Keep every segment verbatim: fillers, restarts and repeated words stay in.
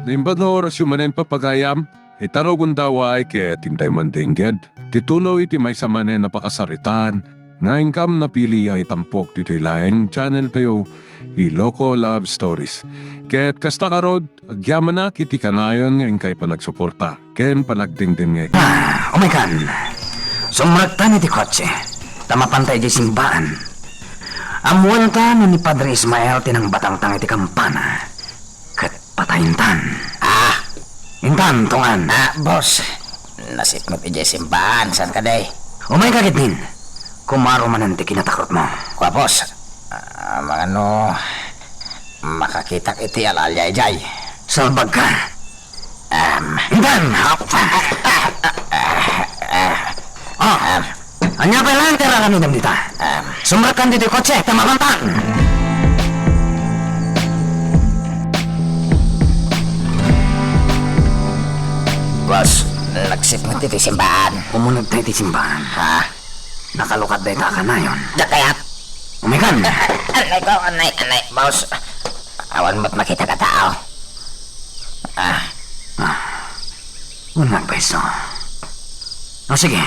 Naimbag nga orasyo manen, pagayam, ita rugonda, way ket intay man dengged ti tuloy ti maysa manen a pakasaritaan nga inkam napili a itampok ditoy laeng channel tayo, Ilocos Love Stories. Ket kasta ngarud, agyamanak iti kanayon nga inkay panagsuporta ken panagdengdengngeg. Ah, umaykan. Sumrektan iti kotse, ta mapanta idiay simbaan. Ammoenta no ni Padre Ismael ti nangbatangtang iti kampana ket patayentan. Ah! Intan, tungan. Ah, boss. Nasipnget idiay simbaan, saan kadi? Umayka ketdin. Kumaro manen ti kinatakrotmo. Kua, boss. Ah, mangano, makakitak iti al-alia idiay. Salbagka. Em. Intan! Hop! Ah! Em. Ania pay laeng ti ar-aramidem dita? Em. Sumrekkan ditoy kotse, ta mapantan! Boss, nagsipnget iti simbaan. Umunegta iti simbaan. Ha? Nakalukad dayta a kanayon. Diak kayat. Umaykan! Anay ko, anay, anay, boss. Awan met makitak a tao. Ah. Ah. Wen nga agpayso. O sige,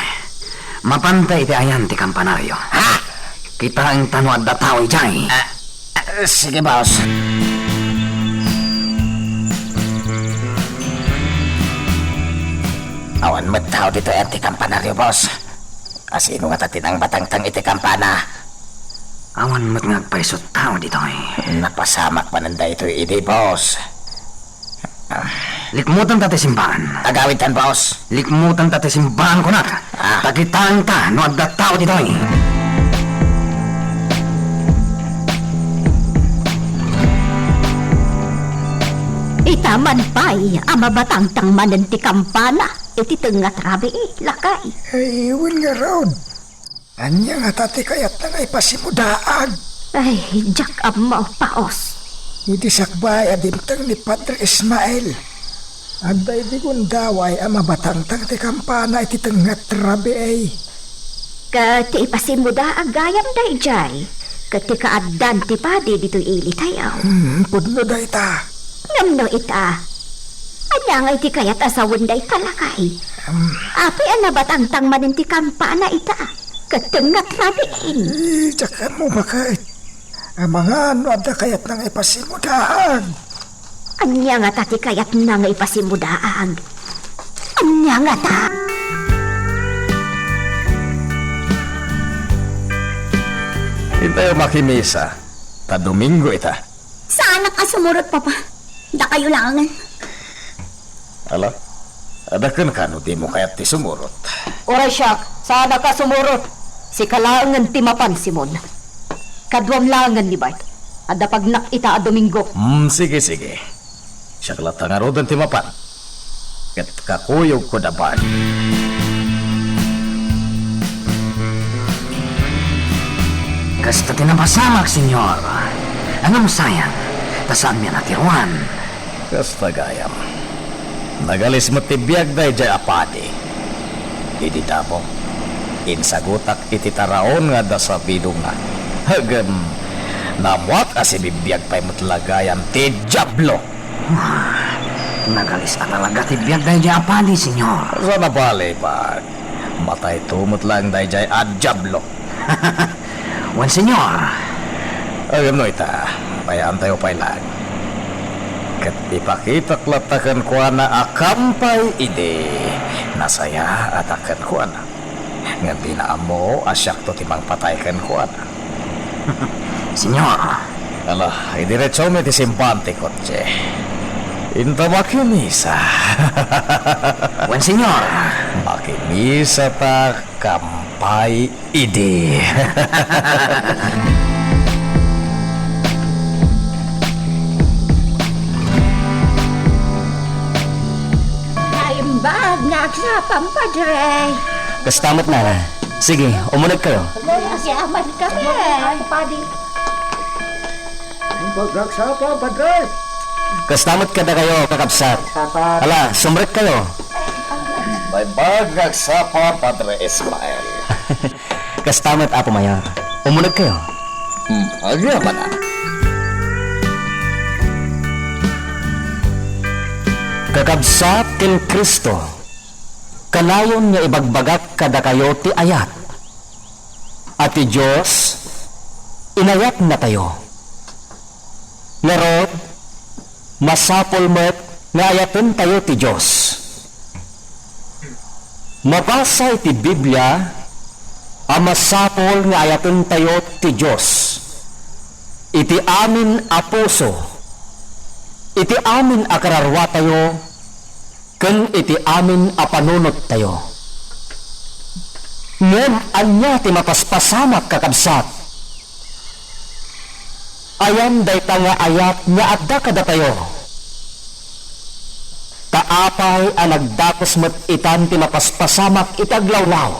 mapanta iti ayan ti kampanario. Ha? Kitaenta no adda tao idiay. Ah, ah, sige, boss. Awan met tao ditoy ayan ti kampanario, boss. A sino ngata ti nangbatangtang iti kampana? Awan met nga agpayso tao ditoy. Napasamak manen daytoy idi, boss. Likmutenta ti simbaan. Agawidtan, boss. Likmutenta ti simbaan, kunak. Ah. Ta kitaenta no adda tao ditoy. Ita man pay a mabatangtang manen ti kampana iti tengnga ti rabii, lakay. Ay, wen ngarud. Ania ngata ti kayatna nga ipasimudaag? Ay, diak ammo, Paos. Idi sakbay a dimteng ni Padre Ismael, adda idi gundaway a mabatangtang ti kampana iti tengnga ti rabii. Ket ti ipasimudaag gayam daydiay, ket ti kaaddan ti padi ditoy ilitayo. Hmm, pudno dayta. Ngem no ita, ania ngay ti kayat a sawen dayta, lakay? Em. Apay a nabatangtang manen ti kampana ita? Ket tengnga ti rabii. Eh, diak ammo baket. Amangan no adda kayatna nga ipasimudaag. Ania ngata ti kayatna nga ipasimudaag? Ania ngata? Intayo makimisa, ta Domingo ita. Saanak a sumurot, Papa. Dakayo laengen. Ala, adda kenka no dimo kayat ti sumurot. Uray siak, saanak a sumurot. Sika laengen ti mapan, Simon. Kaduam laengen ni Bart. Adda pagnak ita a Domingo. Hmm, sige, sige. Siak latta ngaruden ti mapan. Ket kakuyogko da Bart. Kasta ti napasamak, Senyor. Ngem sayang, ta saanmi a natiroan. Kasta gayam. Nagalis met ti biag daydiay a padi. Idi damo, insagutak iti taraon nga adda sabidongna. Ngem, naammoak a sibibiag pay met la gayam ti Diablo. Ah, nagalis a talaga ti biag daydiay a padi, Senyor. Saan a bale, Bart. Matayto met laeng daydiay a Diablo. Wen, Senyor. Ngem no ita, payaantayo pay laeng. Ket ipakitak latta kenkuana a kampay idi nasayaat kenkuana. Ngem dina ammo a siakto ti mangpatay kenkuana. Senyor. Ala, idiretsomi ti simbaan ti kotse. Inta makimisa. Wen, Senyor. Makimisa ta kampay idi. Naimbag nga agsapam, Padre. Kasta met, Nana. Sige, umunegkayo. Nagyaman kami. Naimbag nga agsapa, Padre. Kasta met kadakayo, kakabsat. Ala, sumrekkayo. Naimbag nga agsapa, Padre Ismael. Kasta met, Apo Mayor. Umunegkayo. Hmm, agyamanak. Kakabsat ken Cristo, kanayon nga ibagbagak kadakayo ti ayat a ti Dios inayatnatayo. Ngarud, masapul met nga ayatentayo ti Dios. Mabasa iti Biblia a masapul nga ayatentayo ti Dios iti amin a puso, iti amin a kararuatayo, ken iti amin a panunottayo. Ngem ania ti mapaspasamak, kakabsat? Ayan dayta nga ayat nga adda kadatayo. Ta apay a nagdakes met itan ti mapaspasamak iti aglawlaw,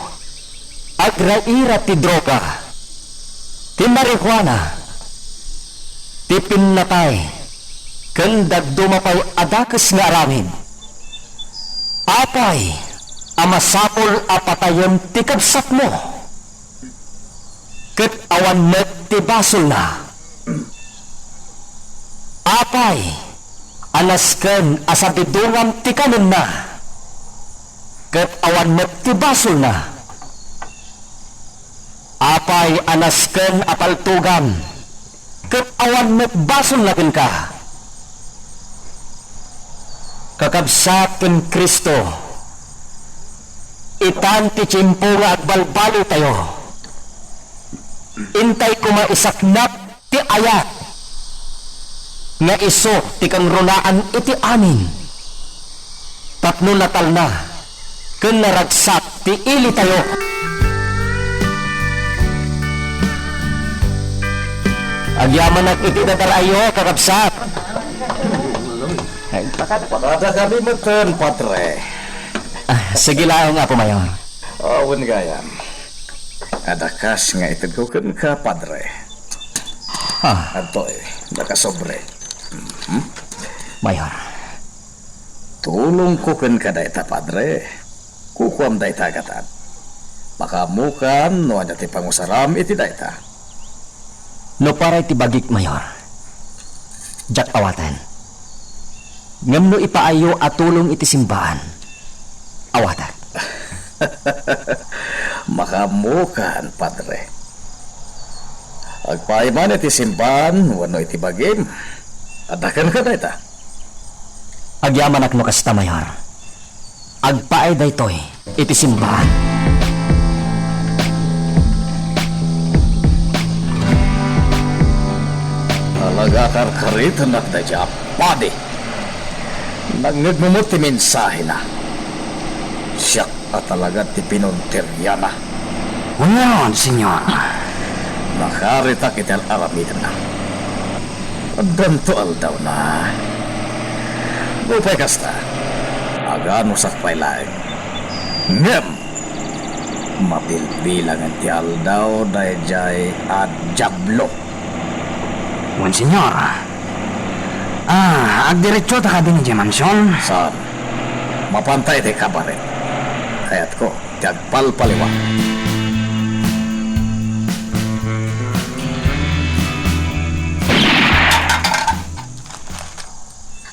agraira ti droga, ti marijuana, ti pinnatay, ken dadduma pay a dakes nga aramid? Apay a masapul a patayen ti kabsatmo, ket awan met ti basolna? Apay a nasken a sabidongan ti kanenna, ket awan met ti basolna? Apay a nasken a paltogan, ket awan met basolna kenka? Kakabsat ken Cristo, itan ti tiempo nga agbalbalitayo. Intay koma isaknap ti ayat nga isu ti kangrunaan iti amin tapno natalna ken naragsak ti ilitayo. Agyamanak iti dadarayo, kakabsat. Ay, pakadakami metten, Padre. Ah, sige laeng, Apo Mayor. Awan gayam. Adda kas nga itedko kenka, Padre. Ah. Adtoy, nakasobre. Mhm. Mayor. Tulongko kenka dayta, Padre. Kukuam dayta a gatad. Makaammokan no ania ti pangusaram iti dayta. No para iti bagik, Mayor, diak awaten. Ngem no ipaayyo a tulong iti simbaan, awatek. Makaammokan, Padre. Agpaay man iti simbaan wenno iti bagim, adda kenka dayta. Agyamanak no kasta, Mayor. Agpaay daytoy iti simbaan. Talaga karkaritennak daydiay a padi. Nangngegmo met ti mensahena. Siak a talaga ti pinunteriana. Wen, Señor. Nakaritak iti ar-aramidenna. Addanto aldawna. Nupay kasta, aganusak pay laeng. Ngem, mabilbilangen ti aldaw daydiay a Diablo. Wen, Señor. Ah, agdiretsota kadi idiay mansion? Saan. Mapanta iti kabaret. Kayatko ti agpalpaliwan.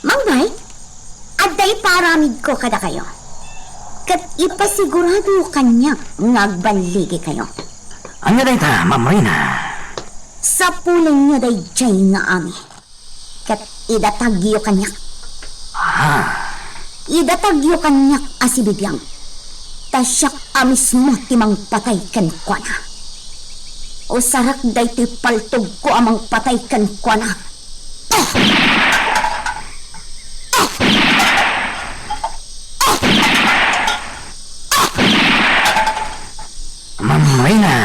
Mangbay, adda ipaaramidko kadakayo. Ket ipasiguradoyo kaniak nga agballigikayo. Ania dayta, Ma'am Reyna? Sapulenyo daydiay nga amin. Ket idatagyo kaniak. Ah. Idatagyo kaniak a sibibiag, ta siak a mismo ti mangpatay kenkuana. Usarak daytoy paltogko a mangpatay kenkuana. Ah! Ah! Ah! Ah! Ma'am Reyna.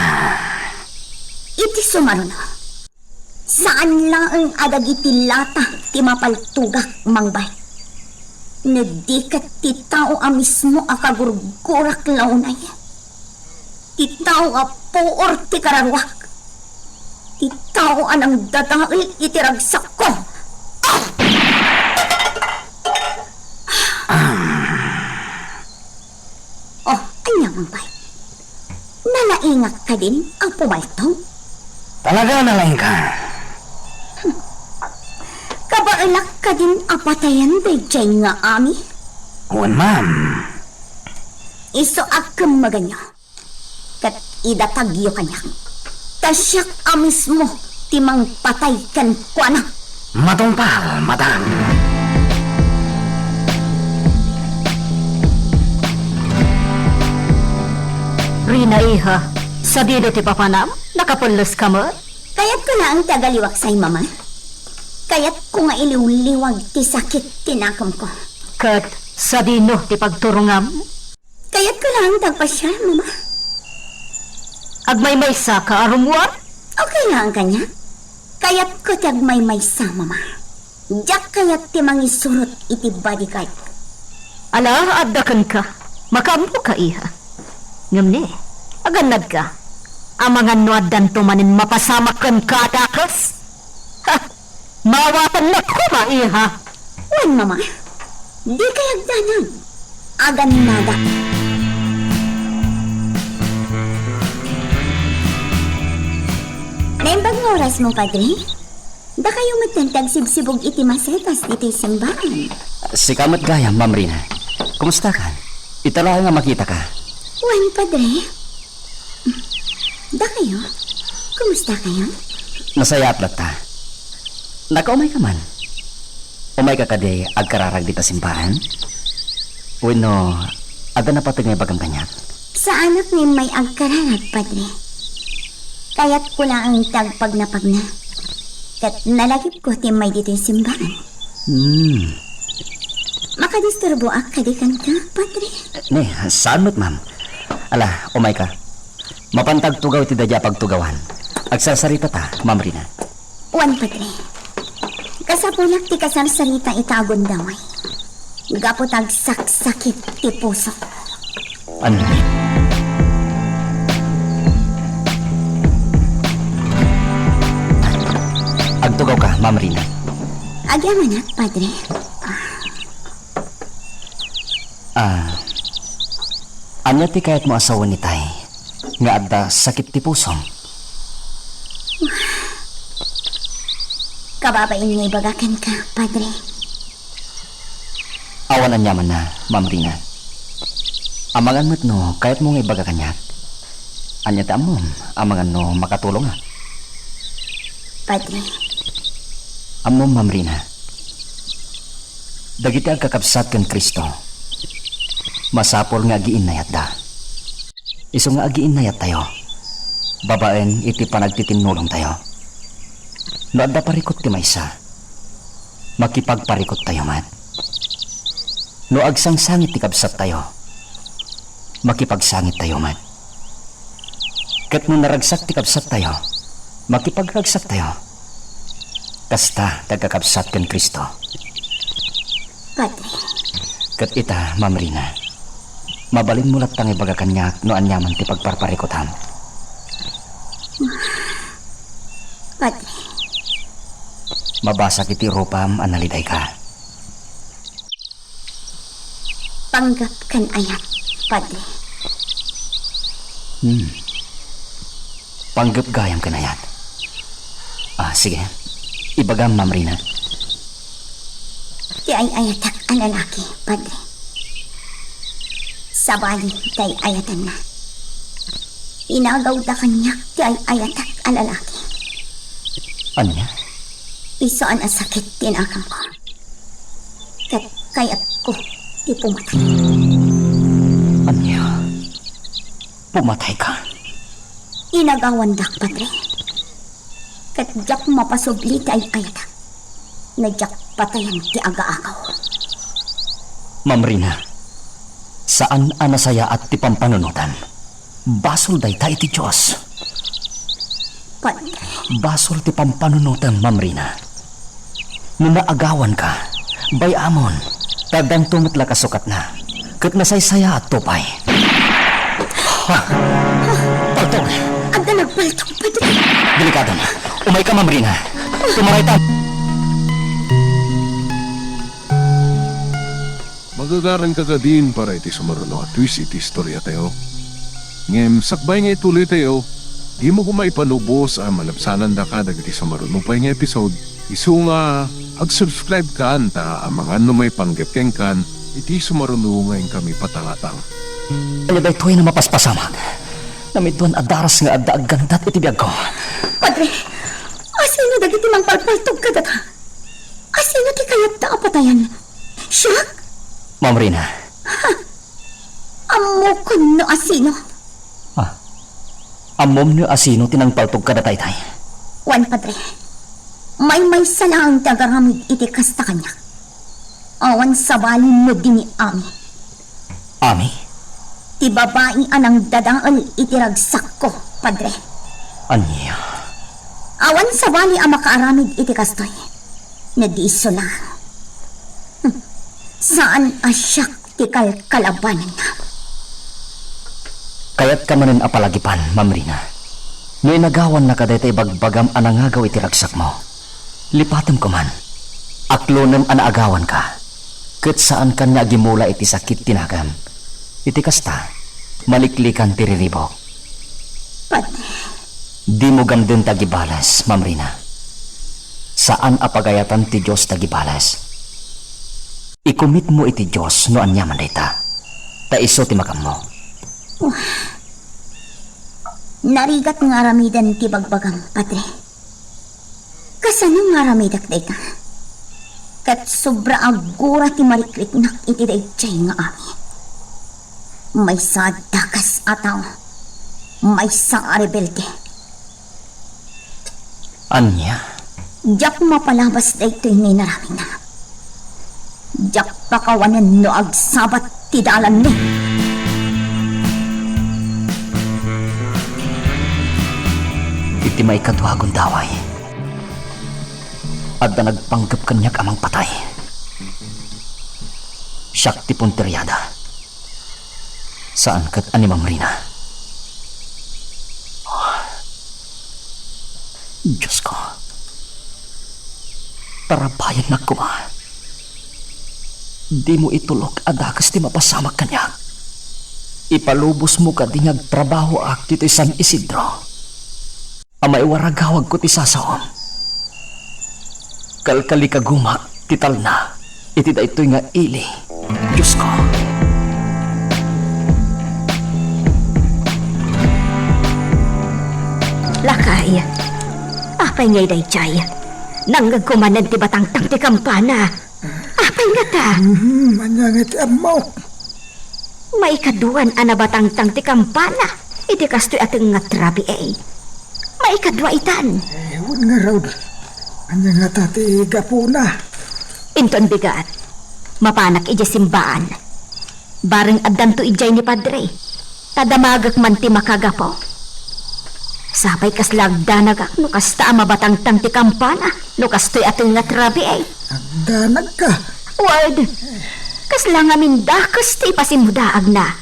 Iti sumaruna, saan laeng a dagiti lata ti mapaltogak, Mangbay. No di ket ti tao a mismo a kagurgurak la unay. Ti tao a puor ti kararuak. Ti tao a nangdadael iti ragsakko. Ah! Oh, ania, Mangbay? Nalaingak kadin a pumaltog? Talaga, nalaingka. Kaba-, Kalak kadin a patayen daydiay nga ami? Wen, ma'am. Isu a kemmeganyo, ket idatagyo kaniak, ta siak a mismo ti mangpatay kenkuana. Matungpal, madam. Rina, iha, sadino ti papanam? Nakapulloska met? Kayatko laeng ti agaliwaksay, Mama. Kayatko nga iliwliwag ti sakit ti nakemko. Ket sadino ti pagturongam? Kayatko laeng ti agpasiar, Mama. Agmaymaysaka a rummuar? Okay laeng kaniak. Kayatko ti agmaymaysa, Mama. Diak kayat ti mangisurot iti bodyguard. Ala, adda kenka. Makaammoka, iha. Ngem ne, agannadka. Amangan no addanto manen mapasamak kenka a dakes. Ha! Mawatannak koma, iha. Wen, Mama. Dikay agdanag. Agannadak. Naimbag nga orasmo, Padre? Dakayo metten ti agsibsibug iti masetas ditoy simbaan. Sika met gayam, Ma'am Rina. Kumustakan? Ita laeng a makitaka. Wen, Padre. Dakayo? Kumustakayon? Nasayaat latta. Nakaumayka man? Umayka kadi agkararag dita simbaan? Wenno, adda napateg nga ibagam kaniak? Saanak nga immay agkararag, Padre. Kayatko laeng ti agpagnapagna. Ket nalagipko ti immay ditoy simbaan. Hmm. Makadisturboak kadi kenka, Padre? Ne, saan met, ma'am. Ala, umayka. Mapanta agtugaw iti daydiay a pagtugawan. Agsarsaritata, Ma'am Rina. Wen, Padre. Kasapulak ti kasarsarita ita a gundaway. Gapu ta agsaksakit ti puso. Ania? Agtugawka, Ma'am Rina. Agyamanak, Padre. Ah, ania ti kayatmo a sawen itay nga adda sakit ti pusom? Kababain nga ibaga kenka, Padre. Awan aniamanna, Ma'am Rina. Amangan met no kayatmo nga ibaga kaniak. Ania ti ammom, amangan no makatulongak? Padre. Ammom, Ma'am Rina. Dagiti agkakabsat ken Cristo, masapul nga agiinnayatda. Isu nga agiinnayattayo babaen iti panagtitinnulongtayo. No adda parikut ti maysa, makipagparikuttayo met. No agsangsangit ti kabsattayo, makipagsangittayo met. Ket no naragsak ti kabsattayo, makipagragsaktayo. Kasta ti agkakabsat ken Cristo. Padre. Ket ita, Ma'am Rina, mabalinmo latta nga ibaga kaniak no aniaman ti pagparparikutam. Padre. Mabasak iti rupam a nalidayka. Panggep ken ayat, Padre. Hmm. Panggep gayam ken ayat. Ah, sige. Ibagam, Ma'am Rina. Ti ay-ayatak a lalaki, Padre. Sabali ti ay-ayatanna. Inagawda kaniak ti ay-ayatak a lalaki. Ania? Ti saan a sakit ti nakemko. Ket kayatko ti pumatay. Ania? Pumatayka? Inagawandak, Padre. Ket diak mapasubli ti ay-ayatak no diak patayen ti agaagaw. Ma'am Rina, saan a nasayaat ti pampanunotem. Basol dayta iti Dios. Padre. Basol ti pampanunotem, Ma'am Rina. No naagawanka, bay-amon, ta addanto met la kasukatna, ket nasaysayaatto pay. Ha? Paltog! Adda nagpaltog, Padre! Delikadon. Umayka, Ma'am Rina. Tumarayta. Magagaranka kadin para iti sumaruno a twist iti istoriatayo. Ngem sakbay nga ituloytayo, dimo koma ipanubos a malabsanandaka dagiti sumaruno pay nga episode, isu nga Ag-subscribe kan ta amangan no maipanggep kenkan iti sumaruno nga inkami patangatang. Ania daytoy a mapaspasamak? Namidduan a daras nga adda aggandat iti biagko. Padre, asino dagiti mangpalpaltog kadata? Asino ti kayatta a patayan? Siak? Ma'am Rina. Ha? Ammokon no asino. Ah, ammom no asino ti nangpaltog kadata itay? Wen, Padre. Maymaysa laeng ti agaramid iti kasta kaniak. Awan sabali no dini Ami. Ami? Ti babai a nangdadael iti ragsakko, Padre. Ania? Awan sabali a makaaramid iti kastoy. No di isu laeng. Hmm. Saan a siak ti kalkalabananna. Kayatka manen a palagipan, Ma'am Rina. No inagawannaka dayta ibagbagam a nangagaw iti ragsakmo, lipatem koman. Aklonem a naagawanka, ket saankan nga agimula iti sakit ti nagem. Iti kasta, maliklikan ti riribuk. Padre. Dimo gamden ti agibales, Ma'am Rina. Saan a pagayatan ti Dios ti agibales. Ikumitmo iti Dios no aniaman dayta, ta isu ti magammo. Narigat nga aramiden ti bagbagam, Padre. Kasano nga aramidek dayta? Ket sobra a gura ti marikriknak iti daydiay nga amin. Maysa a dakes a tao, maysa a rebelde. Ania? Diak mapalabas daytoy nga inaramidna. Diak pakawanen no agsabat ti dalanmi. Iti maikadua a gundaway, adda nagpanggep kaniak a mangpatay. Siak ti punteriada. Saan ket a ni Ma'am Rina. Diosko, tarabayannak koma. Dimo itulok a dakes ti mapasamak kaniak. Ipalubosmo kadi nga agtrabahoak ditoy San Isidro a maiwaragawagko ti sasaom. Kalkalikagumak ti talna iti daytoy nga ili, Diosko. Lakay, apay ngay daydiay? Nangngegko manen ti batangtang ti kampana. Apay ngata? Hmm, ania nga ti ammok? Maikaduan a nabatangtang ti kampana iti kastoy a tengnga ti rabii. Maikadua itan. Eh, wen ngarud, ania ngata ti gapuna? Inton bigat, mapanak idiay simbaan. Bareng addanto idiay ni Padre, ta damagek man ti makagapu. Sapay kasla agdanagak no kasta a mabatangtang ti kampana, no kastoy a tengnga ti rabii. Agdanagka? Wen, kasla ngamin dakes ti ipasimudaagna.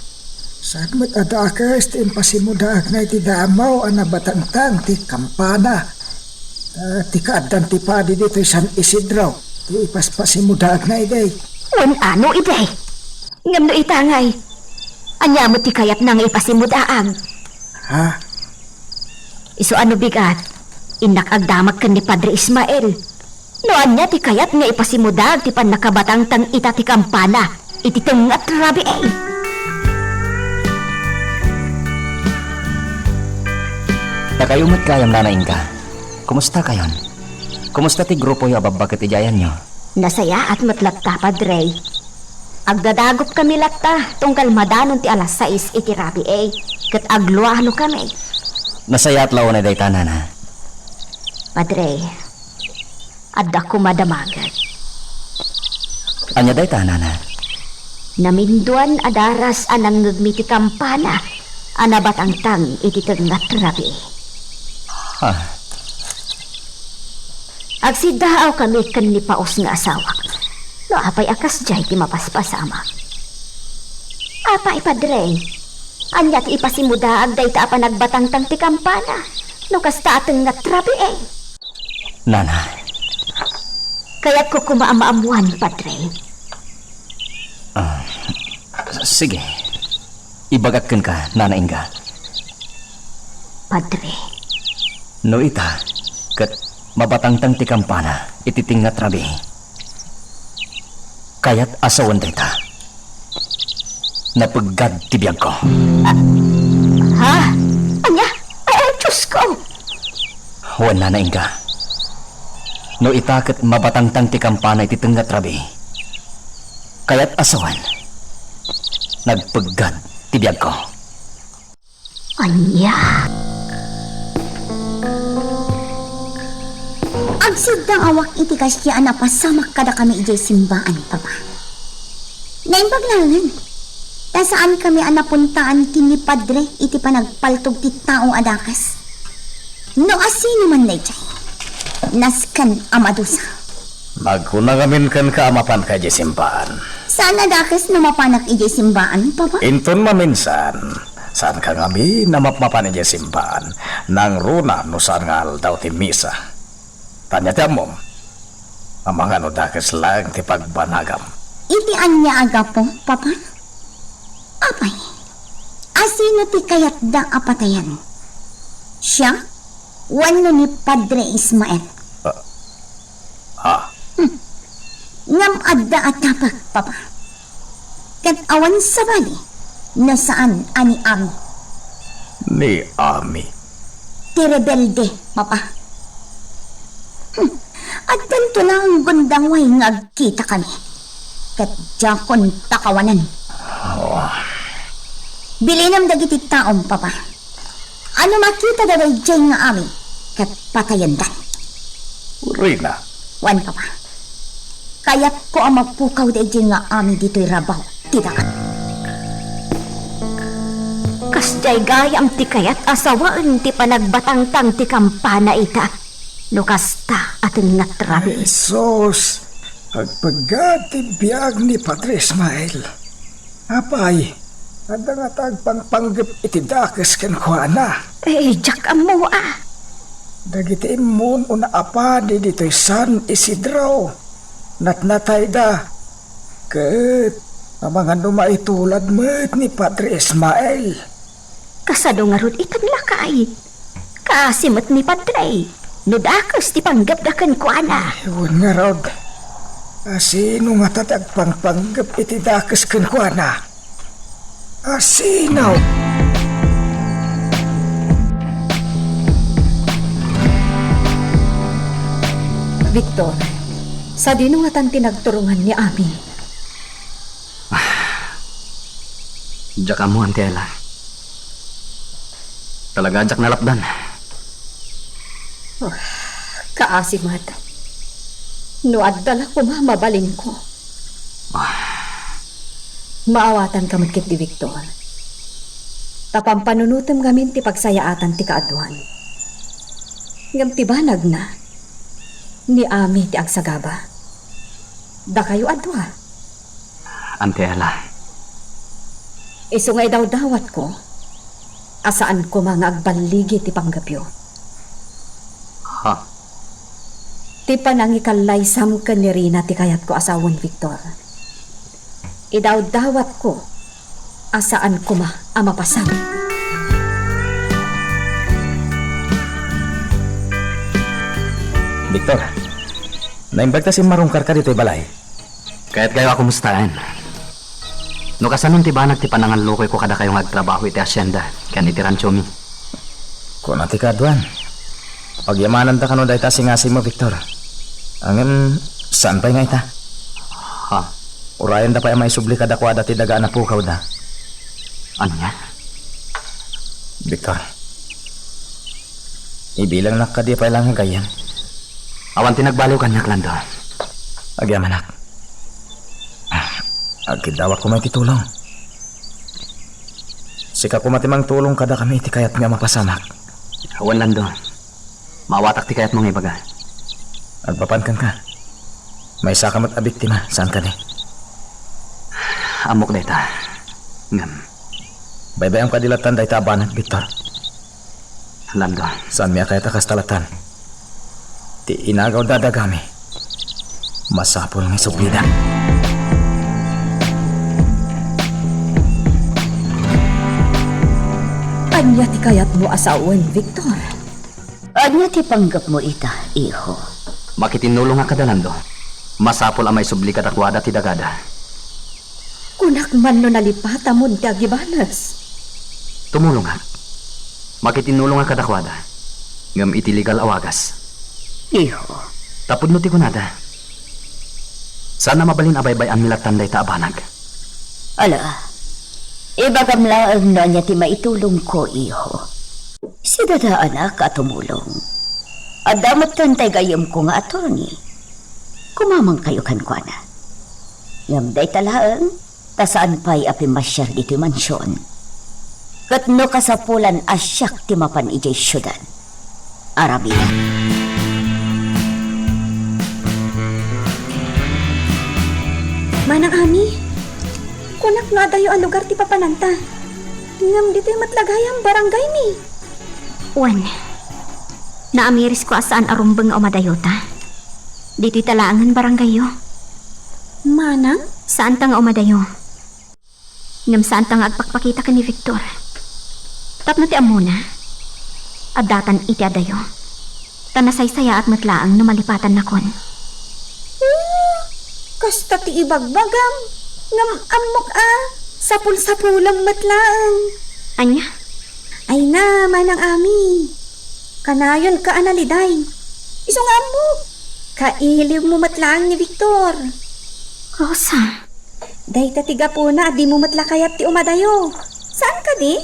Saan met a dakes ti impasimudaagna iti damo a nabatangtang ti kampana. Ah, ti kaaddan ti padi ditoy San Isidro, ti ipaspasimudaagna idi. Wen, ano idi? Ngem no ita ngay, ania met ti kayatna nga ipasimudaag? Ha? Isu a no bigat, innak agdamag ken ni Padre Ismael. No ania ti kayat nga ipasimudaag ti pannakabatangtang ita ti kampana iti tengnga ti rabii. Ta kayo met gayam, Nana Inga. Kumusta kayon? Kumusta ti grupoyo a babbaket idiay ayanyo? Nasayaat met latta, Padre. Agdadagupkami latta tunggal madanon ti alas sais iti rabii, ket agluanokami. Nasayaat la unay dayta, Nana. Padre, adda koma damagek. Ania dayta, Nana? Naminduan a daras a nangngegmi ti kampana a nabatangtang iti tengnga ti rabii. Ha? Agsiddaawkami ken ni Paus nga asawak. No apay a kasdiay ti mapaspasamak. Apay, Padre? Ania ti ipasimudaag dayta a panagbatangtang ti kampana no kasta a tengnga ti rabii? Nana. Kayatko koma a maammuan, Padre. Ah, sige. Ibagak kenka, Nana Inga. Padre. No ita, ket Mabatangtang ti kampana iti tengnga ti rabii. Kayat a sawen dayta. Napeggad ti biagko. Ha? Ania? Ay, ay, Diosko! Wen, Nana Inga. No ita ket mabatangtang ti kampana iti tengnga ti rabii, kayat a sawen, nagpeggad ti biagko. Ania? Agsiddang awak iti kasdi a napasamak kadakami idiay simbaan, Papa. Naimbag laeng. Ta saankami a napuntaan ken ni Padre iti panagpaltog ti tao a dakes. No asino man daydiay, nasken a madusa. Nagkuna ngamin kenka a mapanka idiay simbaan. Saan a dakes no mapanak idiay simbaan, Papa? Inton maminsan, saanka ngamin a mapmapan idiay simbaan, nangruna no saan nga aldaw ti misa. Ania ti ammom? Amangan no dakes laeng ti pagbanagam. Iti ania a gapu, Papa? Apay, asino ti kayatda a patayen? Siak wenno ni Padre Ismael? Ah. Ah. Hmm. Ngem adda a tapek, Papa. Ket awan sabali no saan a ni Ami. Ni Ami? Ti rebelde, Papa. Hmm. Addanto laeng gundaway nga agkitakami. Ket diakon pakawanen. Oh. Bilinem dagiti taom, Papa. A no makitada daydiay nga Ami, ket patayendan. Rina. Wen, Papa. Kayatko a mapukaw daydiay nga Ami ditoy rabaw ti daga. Kasdiay gayam ti kayat a sawen ti panagbatangtang ti kampana ita, no kasta a tengnga ti rabii. Jesus, agpeggad ti biag ni Padre Ismael. Apay, adda ngata agpangpanggep iti dakes kenkuana? Eh, diak ammo a. Dagiti immuno a padi ditoy San Isidro, natnatayda, ket amangan no maitulad met ni Padre Ismael. Kasano ngarud itan lakay? Kaasi met ni Padre, no dakes ti panggepda kenkuana. Wen ngarud, asino ngata ti agpangpanggep iti dakes kenkuana? Asino? Victor, sadino ngatan ti nagturongan ni Ami? Diak ammo, Auntie Ella. Talaga, diak nalapdan. Ah, kaasi met. No adda la koma mabalinko. Ah. Maawatanka met ketdi, Victor. Ta pampanunotem ngamin ti pagsayaatan ti kaaduan. Ngem ti banagna, ni Ami ti agsagaba. Dakayo a dua. Auntie Ella. Isu nga idawdawatko a saan koma nga agballigi ti panggepyo. Ha? Ti panangikallaysam ken ni Rina ti kayatko a sawen, Victor. Idawdawatko a saan koma a mapasam. Victor, naimbag ta simmarungkarka ditoy balay. Kayatkayo a kumustaen. No kasanon ti banag ti panangallukoyko kadakayo nga agtrabaho iti hacienda ken iti ranchomi? Kuna ti kaaduan, pagyamananta kano dayta a singasimo, Victor. Ngem saan pay nga ita? Ha? Urayenda pay a maisubli kadakuada ti daga a napukawda. Ania? Victor, ibilangnak kadi pay laeng a gayyem. Awan ti nagbaliw kaniak, Lando. Agyamanak. Agkiddawak koma iti tulong. Sika koma ti mangtulong kadakami iti kayatmi a mapasamak. Wen, Lando. Maawatak ti kayatmo nga ibaga. Agpapan kenka. Maysaka met a biktima, saan kadi? Ammok dayta. Ngem. Baybay-am kadi lattan dayta a banag, Victor? Lando. Saanmi a kayat a kasta lattan. Ti inagaw dadagami, masapul nga isublida. Ania ti kayatmo a sawen, Victor? Ania ti panggepmo ita, iho? Makitinnulongak kada lando. Masapul a maisubli kadakuada ti dagada. Kunak man no nalipatamon ti agibanas. Tumulongak. Makitinnulongak kadakuada. Ngem iti legal a wagas. Iho. Tapno ti kunada. Saan a mabalin a baybay-anmi lattan dayta a banag. Ala, ibagam laeng no ania ti maitulongko, iho. Sidadaanak a tumulong. Adda metten tay gayyemko nga attorney. Kumamangkayo kenkuana. Ngem dayta laeng, ta saan pay a pimmasiar ditoy mansion. Ket no kasapulan a siak ti mapan idiay siudad, aramidek. Manang Ami, kunak no adayo a lugar ti papananta. Ngem ditoy met la gayam barangaymi. Wen, naamirisko a saan a rumbeng nga umadayota. Ditoy ta laengen barangayyo. Manang? Saanta nga umadayo. Ngem saanta nga agpakpakita ken ni Victor. Tapno ti ammona, addatan iti adayo. Ta nasaysayaat met laeng no malipatannakon. Hmm, kasta ti ibagbagam. Ngem ammok a, sapul-sapulem met laeng. Ania? Ay na, Manang Ami. Kanayonka a naliday. Isu nga ammok, kailiwmo met laeng ni Victor. Rosa. Dayta ti gapuna a dimo met la kayat ti umadayo. Saan kadi?